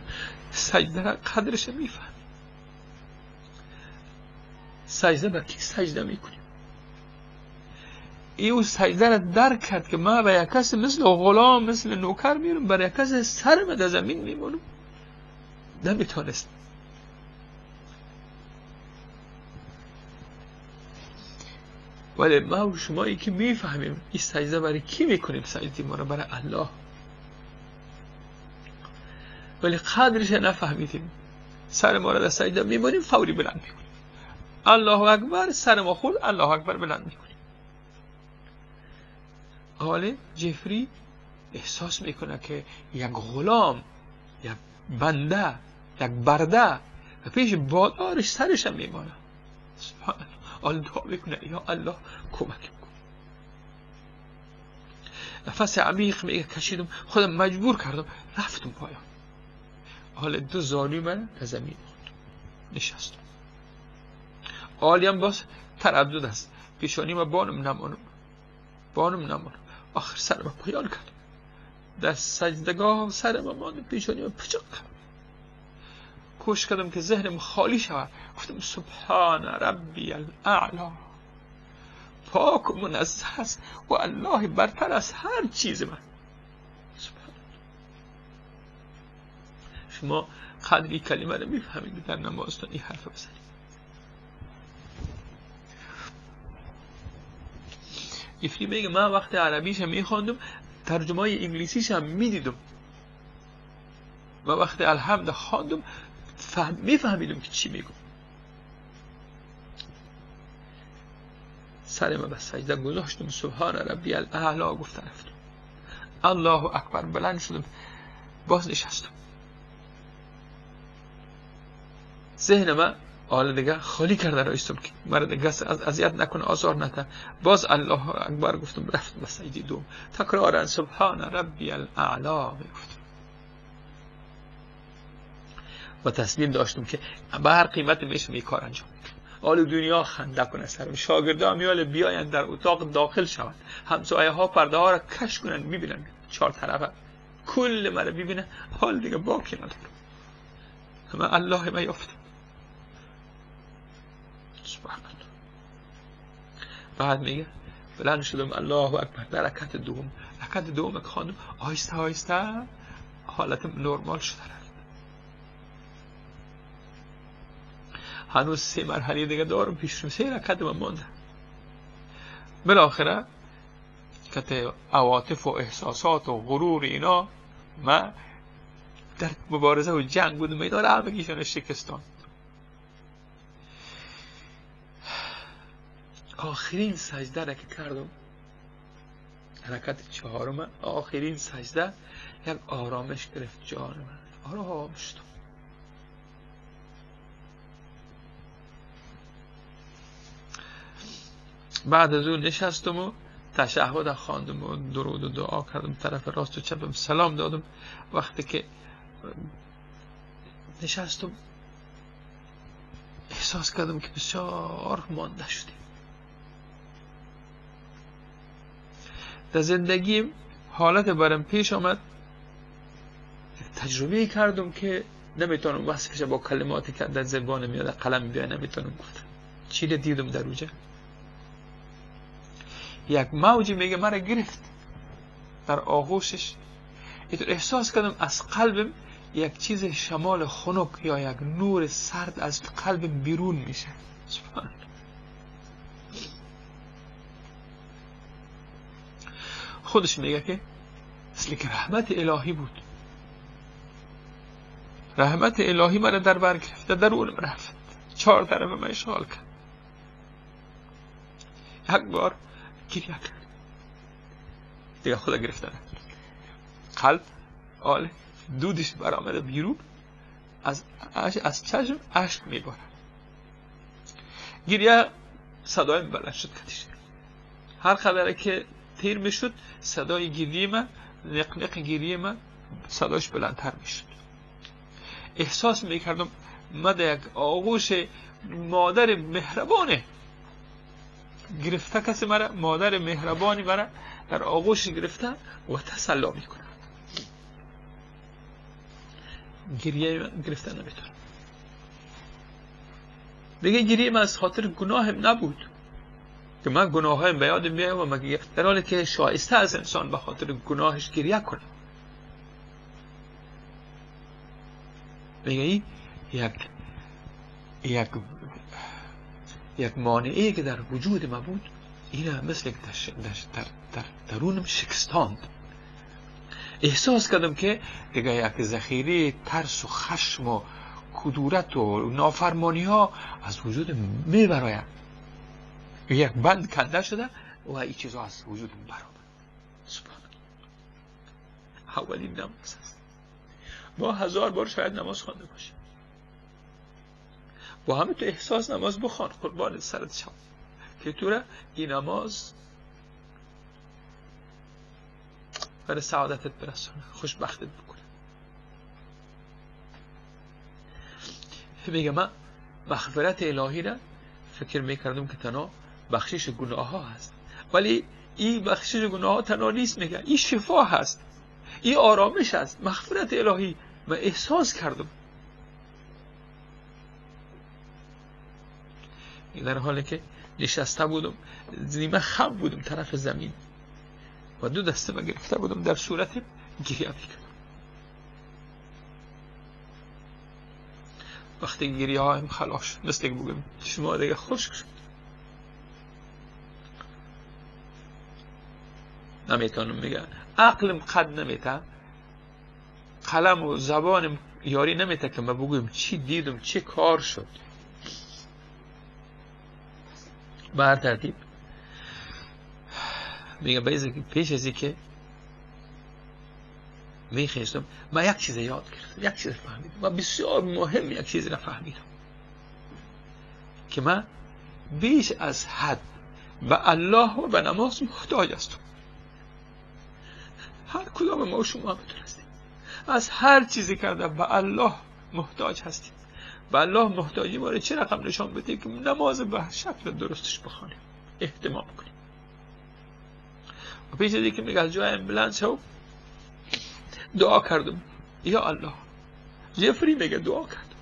سجده را قدرش میفهم. سجده بر کی سجده میکنیم؟ ای او سجده را درک کرد که من به یک کس مثل غلام، مثل نوکر میرم، بر یک کس سرم در زمین میمونم. نمیتونست. ولی ما و شمایی که میفهمیم این سجده برای کی میکنیم، سجده ما را برای الله، ولی قدرش نفهمیدیم. سر ما را در سجده میمونیم، فوری بلند میکنیم، الله اکبر، سر ما خورد، الله اکبر بلند میکنیم. حال جفری احساس میکنه که یک غلام، یک بنده، یک برده و پیش بادارش سرش هم میمانه. سبحان الله، دعا میکنه یا الله کمک کن. نفس عمیق میگه کشیدم، خودم مجبور کردم، رفتم پایان. حال دو زانوی من در زمین خوردم، نشستم. حالیم باز تردد است، پیشانی ما بانم نمانم، بانم نمانم. آخر سرم پایان کردم، در سجدگاه سرم ماند، پیشانی ما پچق کردم. کوشش کردم که ذهنم خالی شود. گفتم سبحان ربی الاعلا، پاک و منزه است و الله برتر از هر چیز من. سبحان الله. شما قدری کلمه رو میفهمید در نمازتون این حرف بزنید. جفری میگه من وقت عربیش هم میخواندم، ترجمه های انگلیسیش هم میدیدم و وقت الحمد خواندم میفهمیدم که چی میگم. سر من به سجده گذاشتم، سبحان ربی الاعلا گفتم، رفتم الله اکبر، بلند شدم، باز نشستم. ذهن من حالا دیگه خالی کرده رایستم که مرا دیگه اذیت نکنه، آزار نده. باز الله اکبر گفتم، رفتم به سجده دوم، تکرارا سبحان ربی الاعلا میگفتم و تصمیم داشتم که به هر قیمت میشم این کار انجام میدم. حال دنیا خنده کنه سرم، شاگردان میال بیاین در اتاق داخل شوند، همسایه ها پرده ها را کش کنن، میبینن چهار طرفه کل مرا ببینن، حال دیگه باکی ندارم، من الله ما یافتم. سبحان الله. بعد میگه بلند شدم، الله اکبر، در رکعت دوم، رکعت دوم که خواندم آهسته آهسته حالتم نرمال شده. هنوز سه مرحله دیگه دارم پیش رو، سه رکعت من مانده. بالاخره که عواطف و احساسات و غرور اینا، من در مبارزه و جنگ بودم، اینا رو همگیشان شکستان. آخرین سجده را که کردم، حرکت چهارم، آخرین سجده، یک آرامش گرفت جان من، آرام شدم. بعد از اون نشستم و تشهد خواندم و درود و دعا کردم، طرف راست و چپم سلام دادم. وقتی که نشستم احساس کردم که بسیار مانده شدیم. در زندگیم حالت برم پیش آمد، تجربه کردم که نمیتونم وصفش با کلماتی که در زبان میاد قلم بیاد نمیتونم گفتم. چی رو دیدم در اوجه؟ یک موجی میگه مرا گرفت در آغوشش. اینطور احساس کردم از قلبم یک چیز شمال خنک یا یک نور سرد از قلبم بیرون میشه. سبحان. خودش میگه که مثل که رحمت الهی بود، رحمت الهی مرا در بر گرفت، در درونم رفت، چهار طرف من اشغال کرد. یک بار گریه کرد دیگه، خدا گرفتن قلب آله دودش برآمده بیرون، از چشم اشک میبارد. گریه صدایم بلند شد کتش، هر قدره که تیر میشد صدای گریه من، نق نق گریه من صداش بلندتر میشد. احساس میکردم من در یک آغوش مادر مهربانه گرفته، کسی مرا، مادر مهربانی مرا در آغوش گرفته و تسلا میکنه. گریه گرفته نمیتونم. دیگه گریه من از خاطر گناهم نبود که من گناهایم به یادم بیایم و من در حالی که شایسته از انسان به خاطر گناهش گریه کنه. میگه این یک یک یک مانعی که در وجود ما بود، اینه مثل در درونم شکستاند. احساس کردم که دیگه یک ذخیره ترس و خشم و کدورت و نافرمانی ها از وجود میبراید، یک بند کنده شده و این چیزها از وجود برآمد. سبحان الله. اولین نماز است. ما 1000 بار شاید نماز خوانده باشیم، با همه تو احساس نماز بخوان، قربان سرت شم که تو را این نماز برای سعادتت برسانه، خوشبختت بکنه. میگه من مغفرت الهی را فکر میکردم که تنها بخشش گناه ها هست، ولی این بخشش گناه ها تنها نیست. میگه این شفا هست، این آرامش هست، مغفرت الهی من احساس کردم. در حالی که نشسته بودم، نیمه خم بودم طرف زمین و دو دسته من گرفته بودم در صورت گریه میکردم. وقتی گریه هایم خلاص شد، مثل که بگم شما دیگه خشک شد، نمیتونم میگم عقلم قد نمیته، قلم و زبانم یاری نمیته که من بگویم چی دیدم، چه کار شد. به هر ترتیب میگم پیش از که میخواستم من یک چیز یاد گرفتم، یک چیز فهمیدم و بسیار مهم یک چیز را فهمیدم که من بیش از حد به الله و به نماز محتاج هستم. هر کدام ما و شما میتونستیم از هر چیزی کرده به الله محتاج هستیم. به الله محتاجی ما رو چه رقم نشان بده که نماز به شکل درستش بخوانیم، اهتمام کنیم. و پیش از اینکه میگه از جایم بلند شو دعا کردم، یا الله. جفری میگه دعا کردم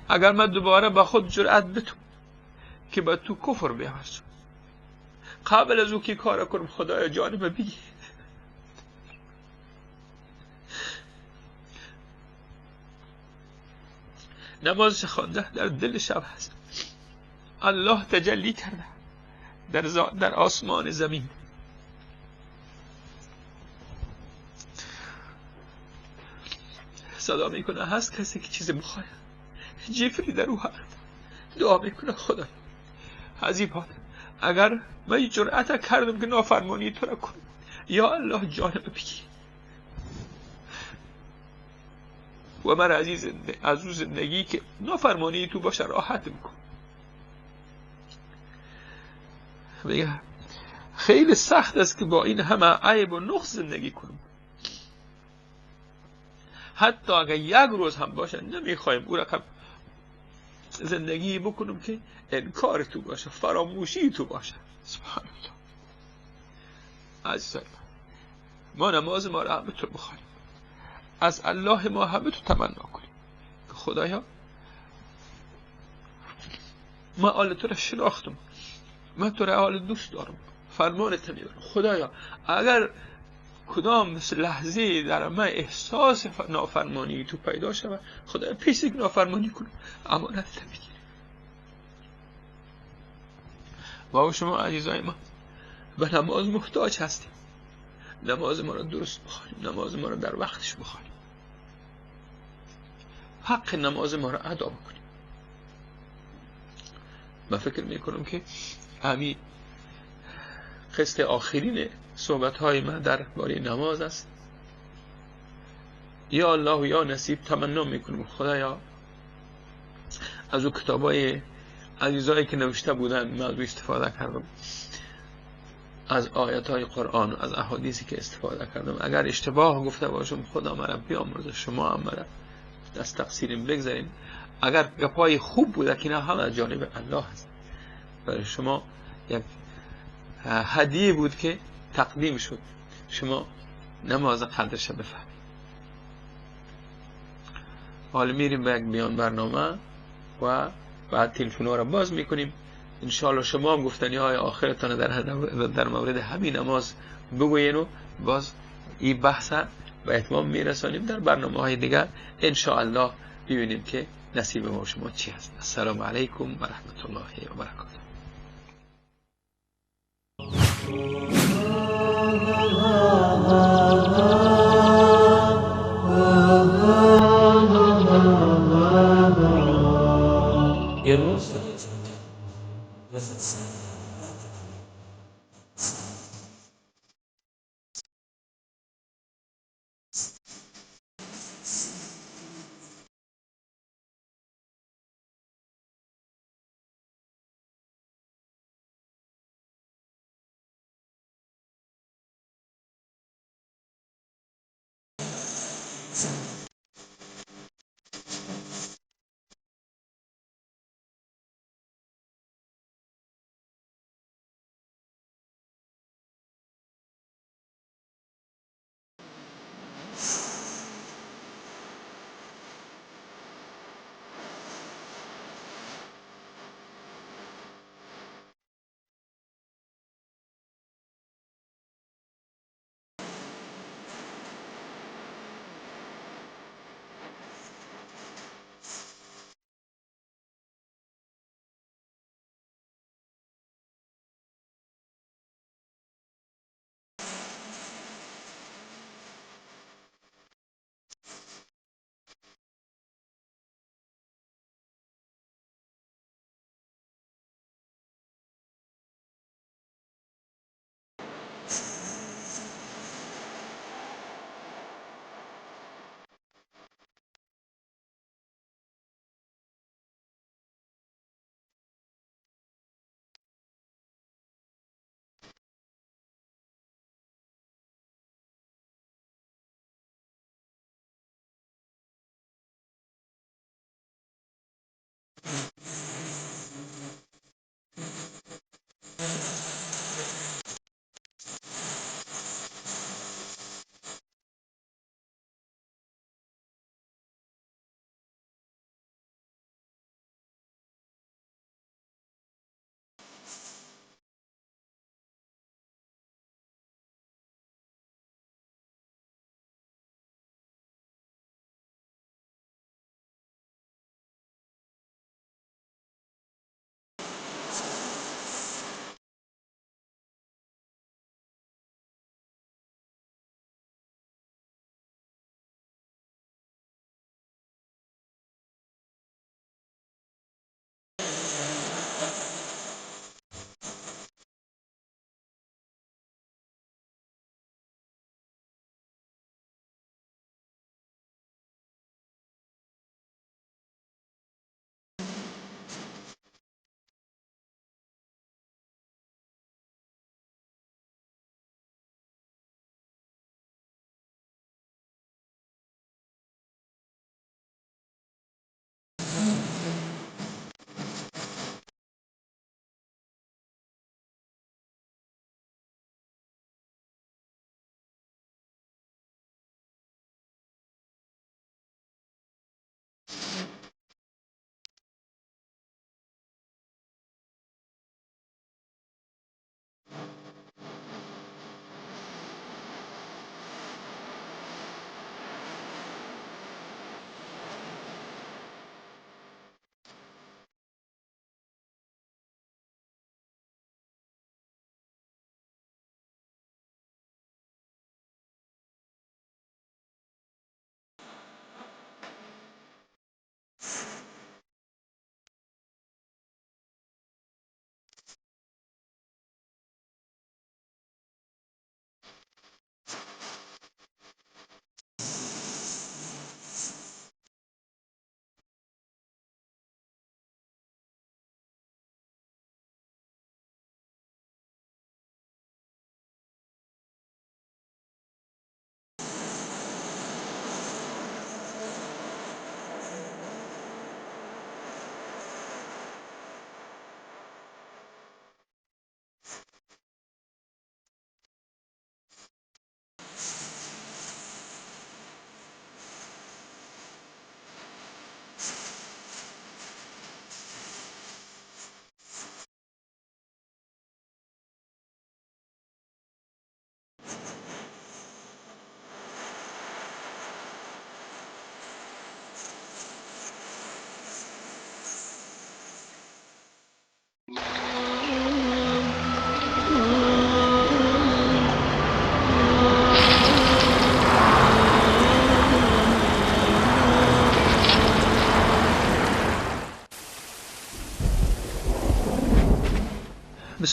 اگر من دوباره به خود جرأت بتم که به تو کفر بیاورم، قبل از او که کار کنم خدای جانم بگی. نمازش خوانده در دل شب هست، الله تجلی کرده در آسمان زمین. صدا میکنه هست کسی که چیزی بخواد، جفری در او هست، دعا میکنه خدا عزیزان اگر من جرأت کردم که نافرمانی تو را کنم، یا الله جانم بگی و من از او زندگی که نافرمانی تو باشه راحت میکن. میگه خیلی سخت است که با این همه عیب و نقص زندگی کنم، حتی اگر یک روز هم باشه نمیخوایم او رقم زندگی بکنم که انکار تو باشه، فراموشی تو باشه. سبحان الله. عزیزان ما نماز ما را همه تو بخوانیم. از الله ما همه تو تمنا کنیم که خدایا ما آل تو را شناختم، من تو را آل دوست دارم، فرمانت میبرم. خدایا اگر کدام لحظه در من احساس نافرمانی تو پیدا شود، خدایا پیش یک نافرمانی کنم، امانت بگیریم. و شما عزیزای ما به نماز محتاج هستیم. نماز ما را درست بخوانیم، نماز ما را در وقتش بخوانیم، حق نماز ما را ادا بکنیم. من فکر میکنم که همین قسط آخرین صحبت های من در باره نماز است. یا الله و یا نصیب تمنا میکنم خدایا از او کتاب های عزیزایی که نوشته بودن من از او استفاده کردم، از آیت های قرآن و از احادیثی که استفاده کردم. اگر اشتباه گفته باشم خدا مرا بیامرزه، شما هم مرا از تقصیرم بگذاریم. اگر گپای خوب بوده که نه، هم از جانب الله هست، برای شما یک هدیه بود که تقدیم شد، شما نماز قدرش بفهمید. حالا میریم به یک بیان برنامه و بعد تلفن ها را باز میکنیم. انشاءالله شما هم گفتنی های آخرتان در مورد همین نماز بگوین و باز این بحث به اتمام میرسانیم در برنامه های دیگر. انشاءالله ببینیم که نصیب ما شما چی هست. السلام علیکم و رحمت الله و برکاته.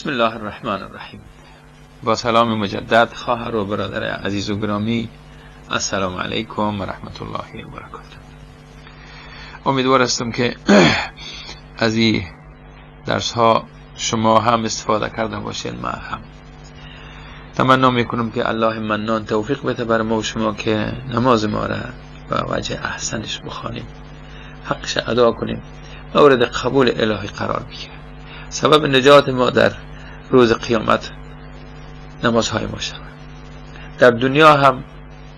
بسم الله الرحمن الرحیم. با سلام مجدد خواهر و برادر عزیز و گرامی، السلام علیکم و رحمت الله و برکاته. امیدوار هستم که از این درس ها شما هم استفاده کرده باشین، ما هم تمنا میکنم که الله منان توفیق بده بر ما و شما که نماز ما را به وجه احسنش بخوانیم، حقش ادا کنیم، مورد قبول الهی قرار بگیره. سبب نجات ما در روز قیامت نمازهای ما شود. در دنیا هم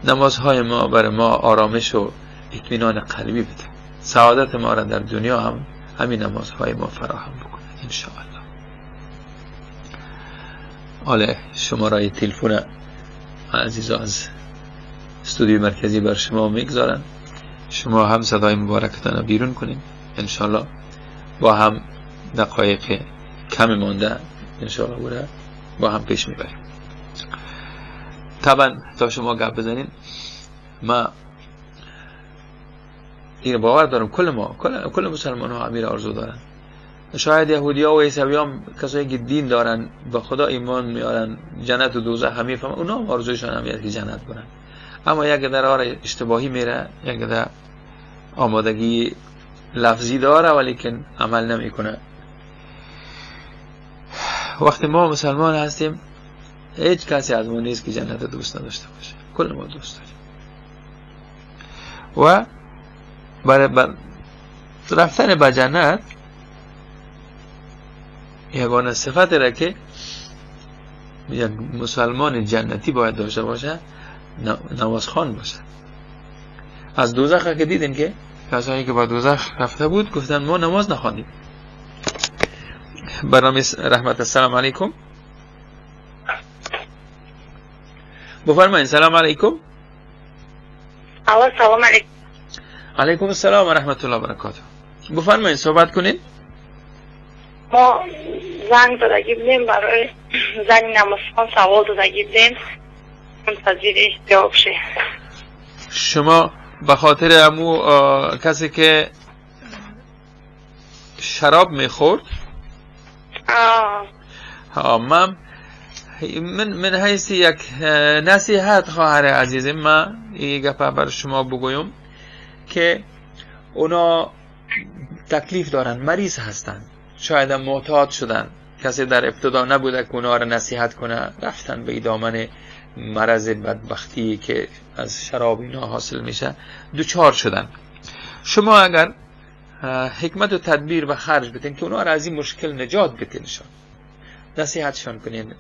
نمازهای ما بر ما آرامش و اطمینان قلبی بده. سعادت ما را در دنیا هم همین نمازهای ما فراهم بکنه انشاءالله. حالا شماره تلفن عزیزا از استودیو مرکزی بر شما میگذارن، شما هم صدای مبارکتان رو بیرون کنین انشاءالله. با هم دقایق کم مانده انشاءالله با هم پیش میبریم. طبعا تا شما گپ بزنین، ما این باور دارم کل ما، کل مسلمان ها امیر آرزو دارن. شاید یهودی ها و عیسوی ها کسایی که دین دارن، به خدا ایمان میارن، جنت و دوزخ هم میفهمن، اونا هم آرزوشان هم که جنت برن. اما یک در آره اشتباهی میره، یک در آمادگی لفظی داره ولیکن عمل نمیکنه. وقتی ما مسلمان هستیم هیچ کسی از ما نیست که جنت دوست نداشته باشه، کل ما دوست داریم. و برای رفتن به جنت یگانه صفت را که یک مسلمان جنتی باید داشته باشه نمازخوان باشه. از دوزخ که دیدین که کسایی که با دوزخ رفته بود گفتن ما نماز نخواندیم. برنامه رحمت. السلام علیکم. بفرمایید. سلام علیکم. سلام علیکم. علیکم السلام و رحمت الله و برکاته. بفرمایید صحبت کنید. ما زنگ دادگی بودیم برای زنگ نمازخوان، سوال دادگی بودیم، منتظر جواب شه. شما به خاطر امو کسی که شراب میخورد؟ من من حیث یک نصیحت خواهر عزیز ما این گپ بر شما بگویم که اونا تکلیف دارن، مریض هستن، شاید معتاد شدن، کسی در ابتدا نبوده که اونا را نصیحت کنه، رفتن به دامن مرض بدبختی که از شراب اینا حاصل میشه دوچار شدن. شما اگر حکمت و تدبیر و خرج بتین که اونا را از این مشکل نجات بتینشان، نصیحتشان کنین،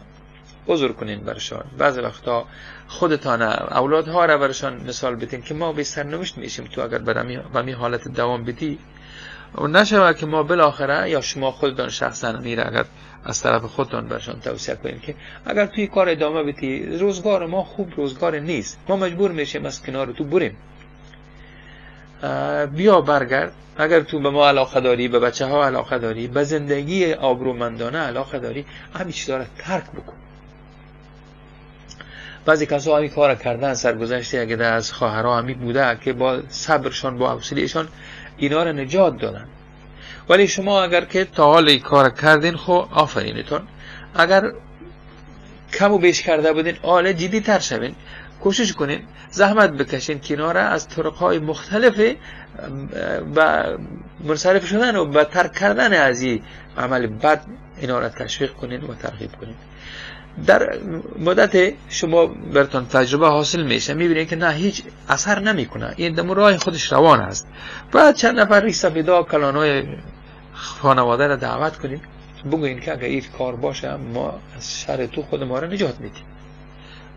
عذر کنین برشان، بعض وقتا خودتان اولادها را برشان مثال بتین که ما به سرنوشت میشیم، تو اگر به می حالت دوام بدی و نشود که ما بالاخره، یا شما خودتان شخصا میره اگر از طرف خودتان برشان توصیه کنین که اگر توی کار ادامه بدی روزگار ما خوب روزگار نیست، ما مجبور میشیم از کنار تو بریم، بیا برگرد. اگر تو به ما علاقه داری، به بچه ها علاقه داری، به زندگی آبرومندانه علاقه داری، همین چیزا را ترک بکن. بعضی کسا همین کار کردن، سرگذشته اگه از خواهرها همین بوده که با صبرشان، با حوصله‌شان اینا را نجات دادن. ولی شما اگر که تا حال این کار کردین، خب آفرینتون. اگر کم و بیش کرده بودین، آله جدی تر شوین، کوشش کنین، زحمت بکشین که اینا را از طرقهای مختلف به منصرف شدن و به ترک کردن از این عمل بد اینا را تشویق کنین و ترغیب کنین. در مدت شما براتون تجربه حاصل میشه، میبینید که نه هیچ اثر نمیکنه، این دم راه خودش روان است. بعد چند نفر ریش سفیدا کلانای خانواده را دعوت کنید، بگوین که اگر این کار باشه ما از شر تو خود ما را نجات میدیم،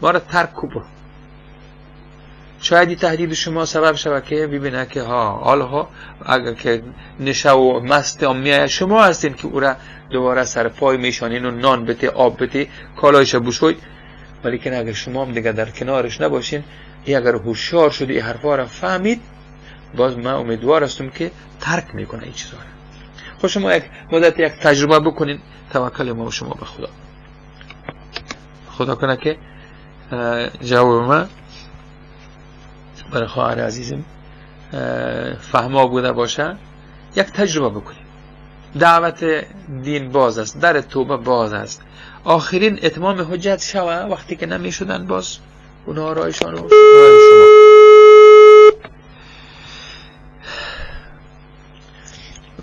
ما را ترک کو برو. شاید این تهدید شما سبب شود که ببینه که ها حالا اگر که نشه و مست میایه، شما هستین که او را دوباره سر پای میشانین و نان بده، آب بده، کالایش بشوی. ولی که اگر شما هم دیگه در کنارش نباشین، ای اگر هوشیار شد، این حرفا را فهمید، باز من امیدوار هستم که ترک میکنه این چیزا را. خب شما یک مدت یک تجربه بکنین. توکل ما و شما به خدا. خدا کنه که جواب ما برای خواهر عزیزم فهما بوده باشه. یک تجربه بکنیم. دعوت دین باز است، در توبه باز است. آخرین اتمام حجت شوه وقتی که نمیشدن باز اونها رایشان و رای شما.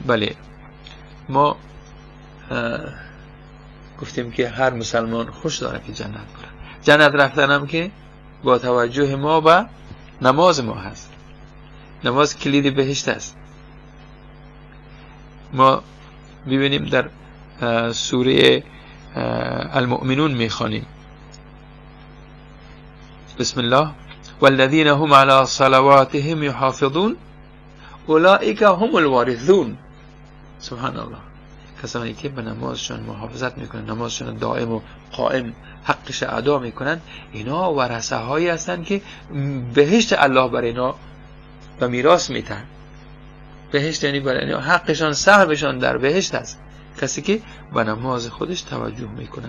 بله، ما گفتیم که هر مسلمان خوش داره که جنت بره. جنت رفتنم که با توجه ما به نماز ما هست. نماز کلید بهشت است. ما ببینیم در سوره المؤمنون میخوانیم، بسم الله والذین هم علی صلواتهم یحافظون اولئک هم الوارثون. سبحان الله، کسانی که به نمازشان محافظت میکنن، نمازشان دائم و قائم حقش ادا میکنن، اینا ورثه هایی هستن که بهشت الله بر اینا به میراث میتن. بهشت یعنی برای اینا حقشان، سهمشان در بهشت است، کسی که به نماز خودش توجه میکنه.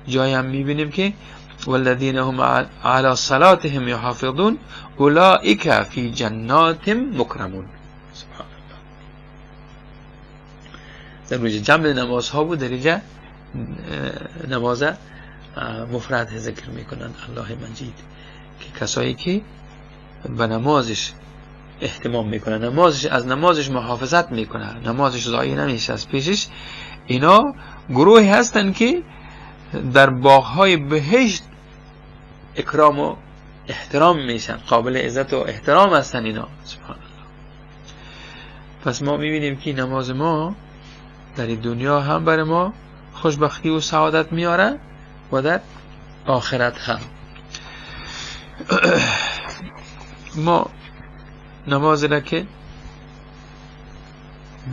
جایی هم میبینیم که والذین هم علی صلاتهم یحافظون اولئک فی جنات مکرمون. سبحان الله. در اینجا جمع نماز ها بود، در اینجا نماز مفرد ذکر میکنن الله مجید، که کسایی که به نمازش اهتمام میکنه، نمازش از نمازش محافظت میکنه، نمازش ضایع نمیشه از پیشش، اینا گروهی هستن که در باغهای بهشت اکرام و احترام میشن، قابل عزت و احترام هستن اینا. سبحان الله. پس ما میبینیم که نماز ما در دنیا هم برای ما خوشبختی و سعادت میاره و در آخرت هم. ما نماز را که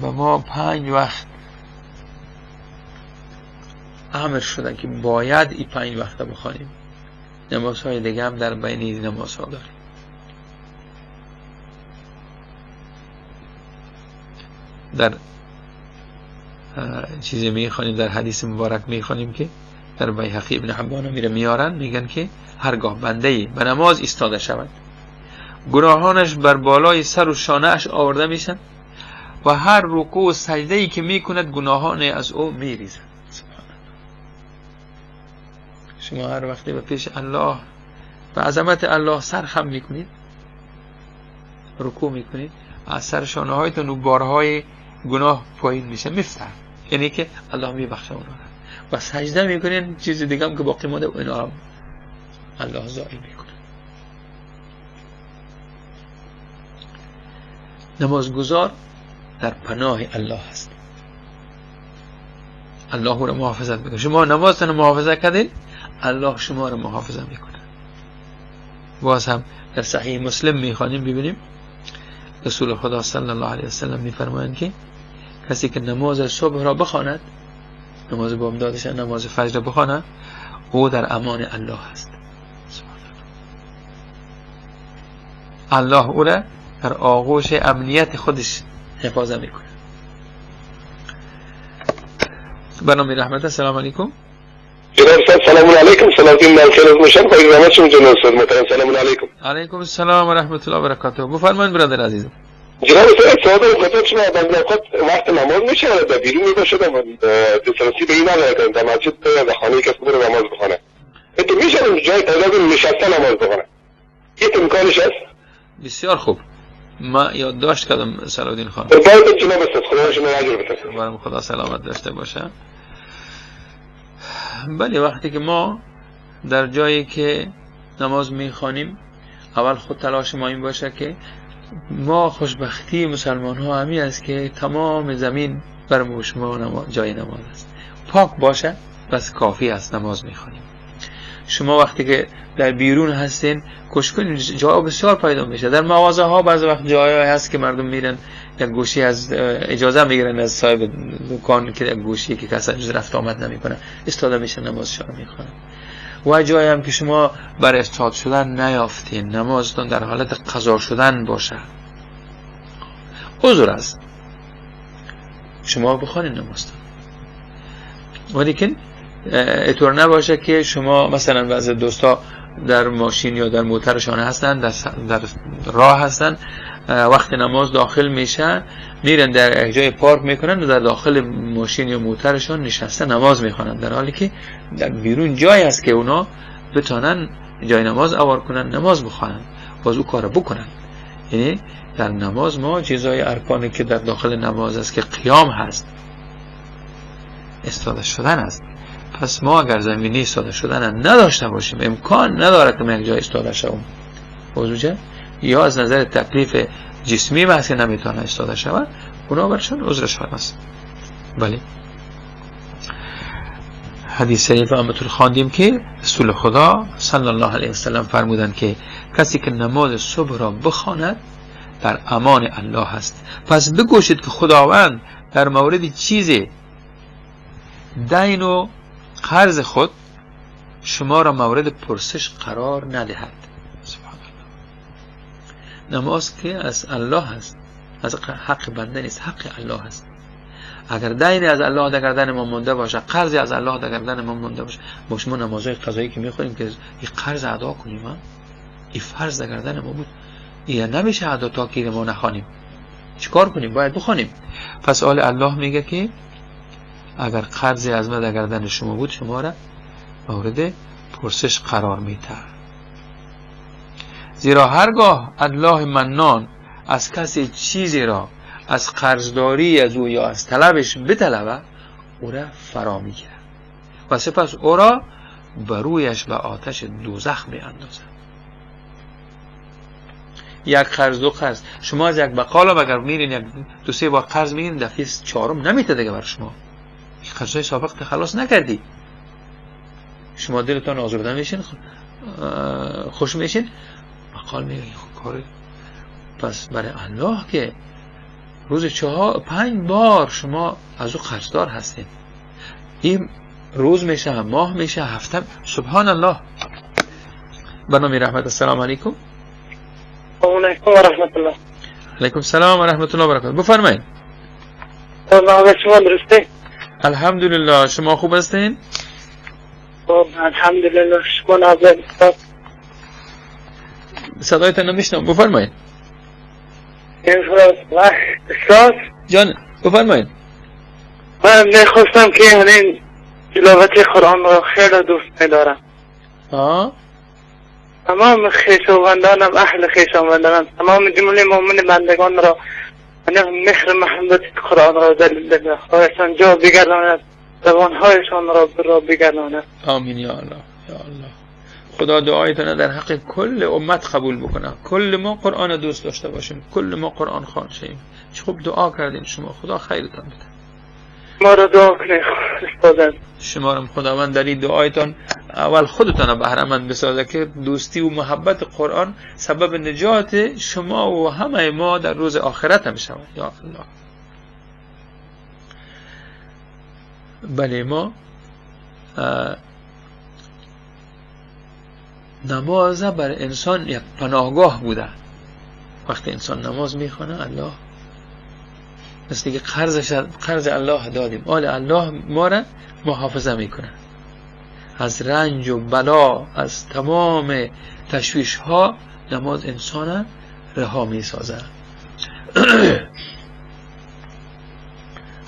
به ما 5 وقت امر شده که باید این 5 وقت بخوانیم، نمازهای دیگه هم در بین این نمازها داریم. در چیزی میخوانیم، در حدیث مبارک میخوانیم که در بیهقی ابن حبان میره میارن، میگن که هرگاه بنده به نماز ایستاده شود، گناهانش بر بالای سر و شانه اش آورده میشن و هر رکوع و سجده ای که میکند گناهان از او میریزند. سبحان الله. شما هر وقتی به پیش الله، به عظمت الله سر خم میکنید، رکوع میکنید، از سر شانه هایتون و بارهای گناه پایین میشه، میفتن، یعنی که الله میبخشه اونا را. و سجده میکنین، چیز دیگه هم که باقی مانده اینا هم الله زائل میکنه. نمازگزار در پناه الله هست، الله او را محافظت میکنه. شما نمازتون محافظت کردین، الله شما را محافظت میکنه. باز هم در صحیح مسلم میخوانیم، ببینیم رسول خدا صلی الله علیه وسلم میفرمایند که کسی که نماز صبح را بخواند، نماز بامدادش، نماز فجر را بخواند، او در امان الله هست. الله او را در آغوش امنیت خودش حفاظت میکنه. برنامه رحمت. السلام علیکم. جناب استاد سلام علیکم. سلام من خیلی میشم خواهی زحمت شما جناب استاد محترم. سلام علیکم. علیکم السلام و رحمت الله و برکاته. بفرمایید برادر عزیزم. جناب استاد سوال دارم خدمت شما. بعضی اوقات وقت نماز میشه در بیرون میباشد و دسترسی به این نداره در مسجد در خانه کسی بره نماز بخونه، تو میشه جای پیدا کنی نشسته نماز بخونه، این امکانش هست؟ بسیار خوب، ما یادداشت کردم صلاح خان. باید جناب استاد خدا شما اجر بده. برام خدا سلامت داشته باشه. بله، وقتی که ما در جایی که نماز میخوانیم، اول خود تلاش ما این باشه که ما خوشبختی مسلمان ها همین است که تمام زمین بر شما جای نماز است، پاک باشه بس کافی است، نماز میخوانیم. شما وقتی که در بیرون هستین کوشش کنین، جا بسیار پیدا میشه. در مغازه ها بعضی وقت جایی هست که مردم میرن یک گوشی از اجازه میگیرن از صاحب دکان که یک گوشی که کسی رفت آمد نمیکنه، استاده میشه نمازشون میخوانن. و جایی هم که شما بر استاد شدن نیافتین، نمازتون در حالت قضا شدن باشه، عذر است، شما بخوانین نمازتون. ولیکن اینطور نباشه که شما مثلا بعضی دوستا در ماشین یا در موترشان هستن، در راه هستن، وقت نماز داخل میشه میرن در یک جای پارک میکنن و در داخل ماشین یا موترشان نشسته نماز میخوانن، در حالی که در بیرون جای است که اونا بتونن جای نماز اوار کنن، نماز بخوانن، باز او کار بکنن. یعنی در نماز ما چیزای ارکانی که در داخل نماز است که قیام هست، استاده شدن است. پس ما اگر زمینه استاده شدن نداشته باشیم امکان نداره که ما یک جای استاده شوم. بازوجه یا از نظر تکلیف جسمی بحث نمیتونه استاده شود، اونا برشان عذرشان است. بله، حدیث شریف امتون خواندیم که رسول خدا صلی الله علیه وسلم فرمودند که کسی که نماز صبح را بخواند در امان الله است. پس بگوشید که خداوند در مورد چیزی دین و قرض خود شما را مورد پرسش قرار ندهد. سبحان الله. نماز که از الله است، از حق بنده نیست، حق الله است. اگر دینی از الله در گردن ما مونده باشه، قرضی از الله در گردن ما مونده باشه، ما شما نمازهای قضایی که میخوریم که این قرض ادا کنیم، این فرض در گردن ما بود، این نمیشه ادا تا که ما نخوانیم. چیکار کنیم؟ باید بخوانیم. پس آل الله میگه که اگر قرضی از ما در گردن شما بود شما را مورد پرسش قرار میده. زیرا هرگاه الله منان از کسی چیزی را از قرضداری از او یا از طلبش بطلبه، او را فرا میگیرد و سپس او را برویش به آتش دوزخ می اندازد. یک قرض، دو قرض، شما از یک بقال اگر میرین یک دو سه بار قرض میگیرین، دفعه چهارم نمیته دیگه بر شما. قرضای سابق تخلص نکردی، شما دلتان آزرده میشین، خوش میشین، بقال میگه کار. پس برای الله که روز 4-5 بار شما از او قرضدار هستین، این روز میشه، ماه میشه، هفته. سبحان الله. برنامه رحمت. السلام علیکم. علیکم و رحمت الله. علیکم السلام و رحمت الله و برکاته. بفرمایید. شما درسته؟ الحمدلله. شما خوب هستین؟ الحمدلله. شما نازل استاد. صدایتان نمیشنم. بفرمایید. استاد جان بفرمایید. من میخواستم که یعنی تلاوت قرآن را خیلی دوست میدارم. تمام خویشاوندانم، اهل خویشاوندانم، تمام جمله مؤمن بندگان را مهر محبت قرآن را در دلهایشان جا بگرداند، زبانهایشان را بگرداند. آمین یا الله، یا الله. خدا دعایتان در حق کل امت قبول بکنه. کل ما قرآن دوست داشته باشیم، کل ما قرآن خوان شیم. چه خوب دعا کردین شما، خدا خیرتان بده. ما را دعا کنید استاد. شما را خداوند در این دعایتان اول خودتان بهره مند بسازه که دوستی و محبت قرآن سبب نجات شما و همه ما در روز آخرت هم شود. یا الله. بله، ما نماز بر انسان یک پناهگاه بوده. وقتی انسان نماز میخوانه، الله مثل که قرض الله دادیم، آل الله ما را محافظه میکنه از رنج و بلا، از تمام تشویش ها. نماز انسان رها میسازه.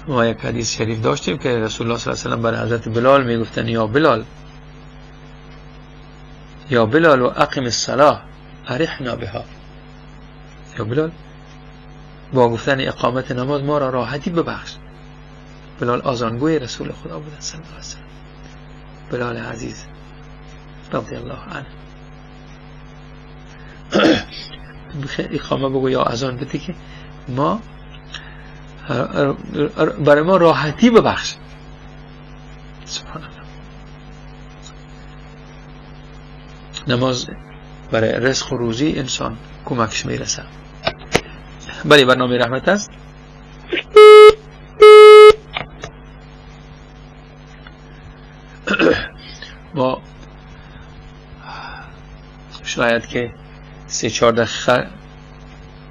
ما یک حدیث شریف داشتیم که رسول الله صلی الله علیه و سلم برای حضرت بلال میگفتن یا بلال، یا بلال و اقم الصلاه ارحنا بها. یا بلال، با گفتن اقامت نماز ما را راحتی ببخش. بلال آذانگوی رسول خدا بود صلی الله علیه و سلم. بلال عزیز رضی الله عنه. اقامه بگو یا اذان بده که ما برای ما راحتی ببخش. سبحان الله. نماز برای رزق و روزی انسان کمکش میرسه. بله، برنامه رحمت است. ما شاید که 3-4 دقیقه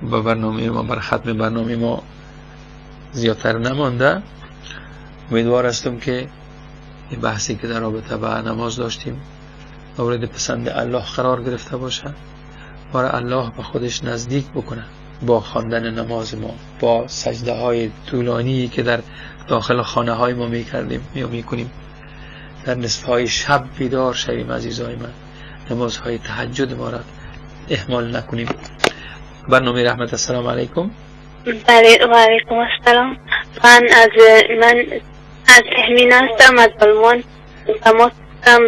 با برنامه ما، بر ختم برنامه ما زیادتر نمانده. امیدوار هستم که این بحثی که در رابطه با نماز داشتیم مورد پسند الله قرار گرفته باشه، ما را الله به خودش نزدیک بکنه. با خواندن نماز ما، با سجده های طولانی که در داخل خانه های ما میکردیم یا میکنیم، در نصف های شب بیدار شویم عزیزای من، نمازهای تهجد ما را اهمال نکنیم. برنامه رحمت، السلام علیکم. بله و علیکم السلام. من از تهمینه هستم، از آلمان تماس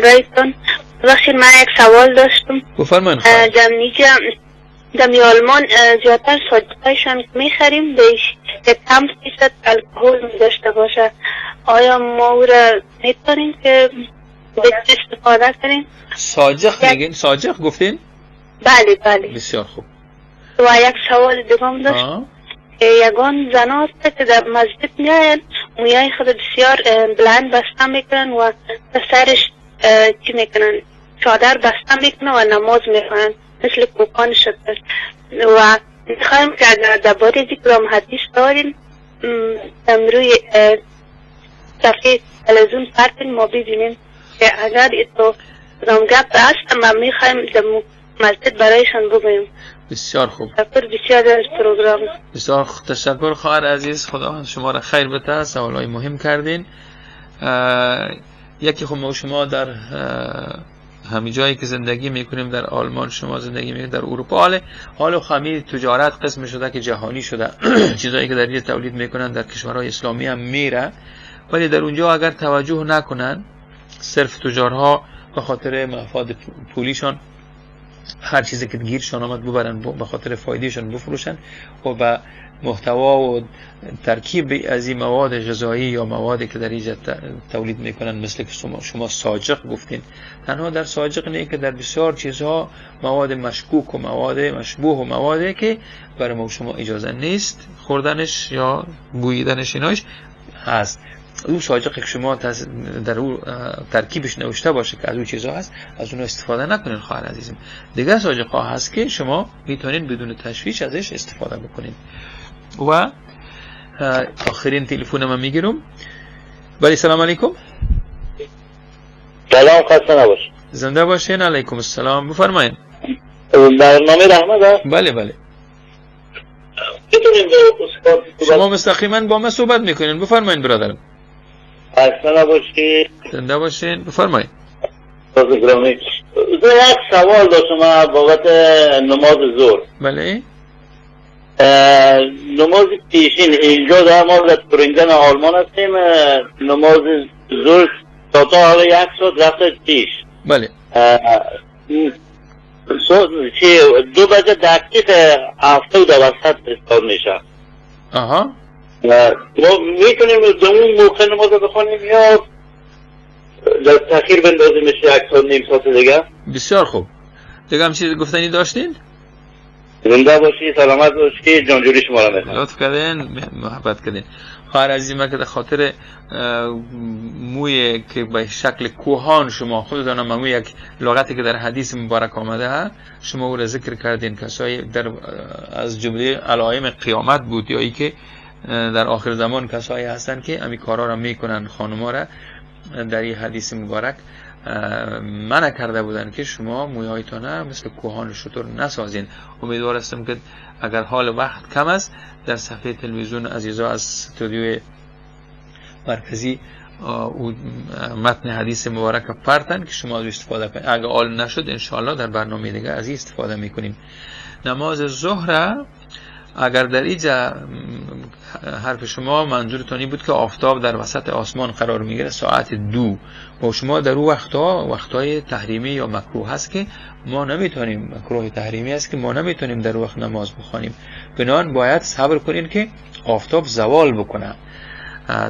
رایتون. ببخشید من یک سوال داشتم. بفرمایید. در آلمان زیادتر ساجدهایشان میخریم بهش که کم فیصد الکل داشته باشه، آیا ما او را میتونیم که استفاده کنیم؟ ساجق میگین؟ ساجق گفتین؟ بله بله. بسیار خوب. و یک سوال دیگه هم داشت که یگان زنان هست که در مسجد میاین مویای خود بسیار بلند بسته میکنن و سرش چی میکنن، چادر بسته میکنن و نماز میخوانن مثل کوکان شده و میخوایم که اگر درباره ذکر حدیث داریم روی صفحه تلویزیون پرتین ما ببینیم که اگر تو گپ هست ما میخوایم در مسجد برایشان بگوییم. بسیار خوب. تشکر بسیار از پروگرام. بسیار تشکر خواهر عزیز، خداوند شما را خیر بده. سوالای مهم کردین. یکی خب ما شما در همین جایی که زندگی میکنیم، در آلمان شما زندگی میکنید، در اروپا حال خمیر تجارت قسم شده که جهانی شده، چیزایی که در اینجا تولید میکنن در کشورهای اسلامی هم میره، ولی در اونجا اگر توجه نکنن، صرف تجارها به خاطر مفاد پولیشان هر چیزی که گیرشان آمد ببرن به خاطر فایدهشان بفروشن و به محتوا و ترکیب از این مواد غذایی یا موادی که در اینجا تولید میکنن، مثل که شما ساجق گفتین، تنها در ساجق نه که در بسیار چیزها مواد مشکوک و مواد مشبوه و موادی که برای ما شما اجازه نیست خوردنش یا بوییدنش ایناش هست. او ساجق که شما در او ترکیبش نوشته باشه که از او چیزها هست، از اون استفاده نکنین خواهر عزیزم. دیگه ساجق ها هست که شما میتونین بدون تشویش ازش استفاده بکنین. و آخرین تلفن من میگیرم. بله سلام علیکم. سلام، خسته نباشید. زنده باشین. علیکم السلام، بفرمایید. برنامه رحمت هست؟ بله بله. شما مستقیما با ما صحبت میکنین، بفرمایید برادرم. خسته نباشید. زنده باشین، بفرمایید. یک سوال داشتم بابت نماز ظهر. بله. نماز پیشین اینجا در ما در تورینگن آلمان هستیم، نماز ظهر تا حالا یک ساعت رفته پیش. بله. 2 بجه دقیق 7:02 استاد میشه. آها. ما میتونیم در اون موقع نماز بخوانیم یا در تاخیر بندازیم میشه 1 تا نیم ساعت دیگه؟ بسیار خوب. دیگه هم چیز گفتنی داشتین؟ زنده باشی، سلامت باشی، جانجوری شما را میخوام. لطف کردین، محبت کردین. خواهر عزیز من که در خاطر موی که به شکل کوهان شما خودتان موی یک لغتی که در حدیث مبارک آمده شما او را ذکر کردین، کسایی در از جمله علایم قیامت بود یا ای که در آخر زمان کسایی هستند که امی کارا را میکنن، خانوما را در این حدیث مبارک منع کرده بودن که شما مویهایتان مثل کوهان شتر نسازین. امیدوار هستم که اگر حال وقت کم است در صفحه تلویزیون عزیزا از استودیوی مرکزی او متن حدیث مبارک پرتن که شما از استفاده کنید. اگر حال نشد انشاءالله در برنامه دیگه از این استفاده میکنیم. نماز ظهر اگر در اینجا حرف شما منظورتان این بود که آفتاب در وسط آسمان قرار میگیره ساعت 2 و شما در او وقتا وقتای تحریمی یا مکروه هست که ما نمیتونیم، مکروه تحریمی است که ما نمیتونیم در وقت نماز بخوانیم، بنابراین باید صبر کنیم که آفتاب زوال بکنه.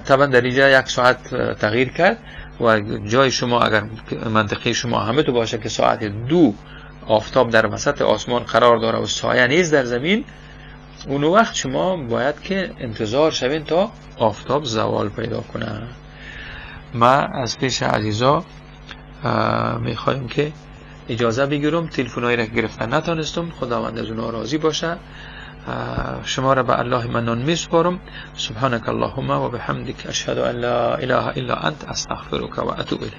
طبعا در اینجا 1 ساعت تغییر کرد و جای شما اگر منطقه شما همه تو باشه که ساعت 2 آفتاب در وسط آسمان قرار داره و سایه نیست در زمین، اون وقت شما باید که انتظار شوین تا آفتاب زوال پیدا کنه. ما از پیش عزیزا میخوایم که اجازه بگیرم، تلفن‌هایی را گرفتن نتانستم، خداوند از اونها راضی باشه. شما را به الله منان میسپارم. سبحانك اللهم و بحمدک اشهد ان لا اله الا انت استغفرک و اتوب الیک.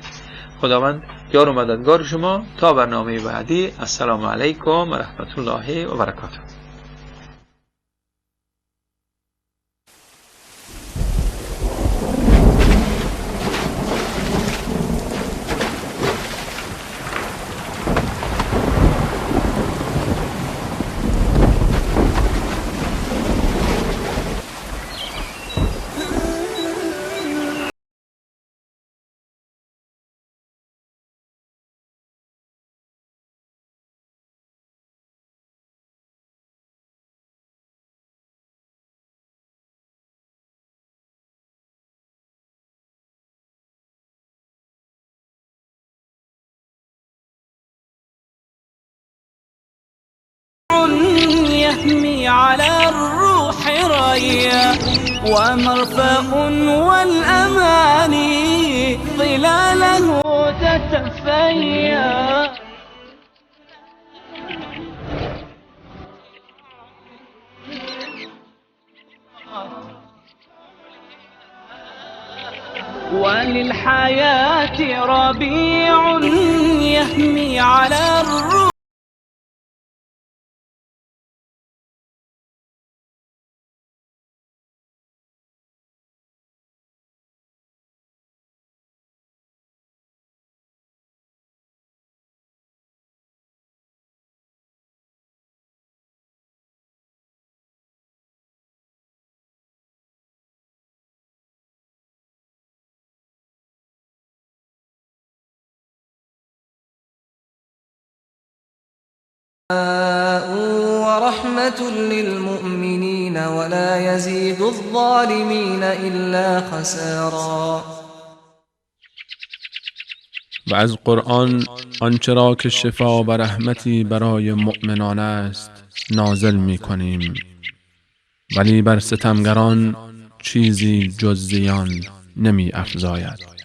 خداوند یار و مددگار شما تا برنامه بعدی. السلام علیکم و رحمت الله و برکاته. على الروح ريا ومرفأ والأماني ظلاله تتفيا. وللحياة ربيع يهمي على الروح. ورحمة للمؤمنين ولا يزيد الظالمين إلا خسارا. و از قرآن آنچه را که شفا و رحمتی برای مؤمنان است نازل می کنیم، ولی بر ستمگران چیزی جز زیان نمی افزاید.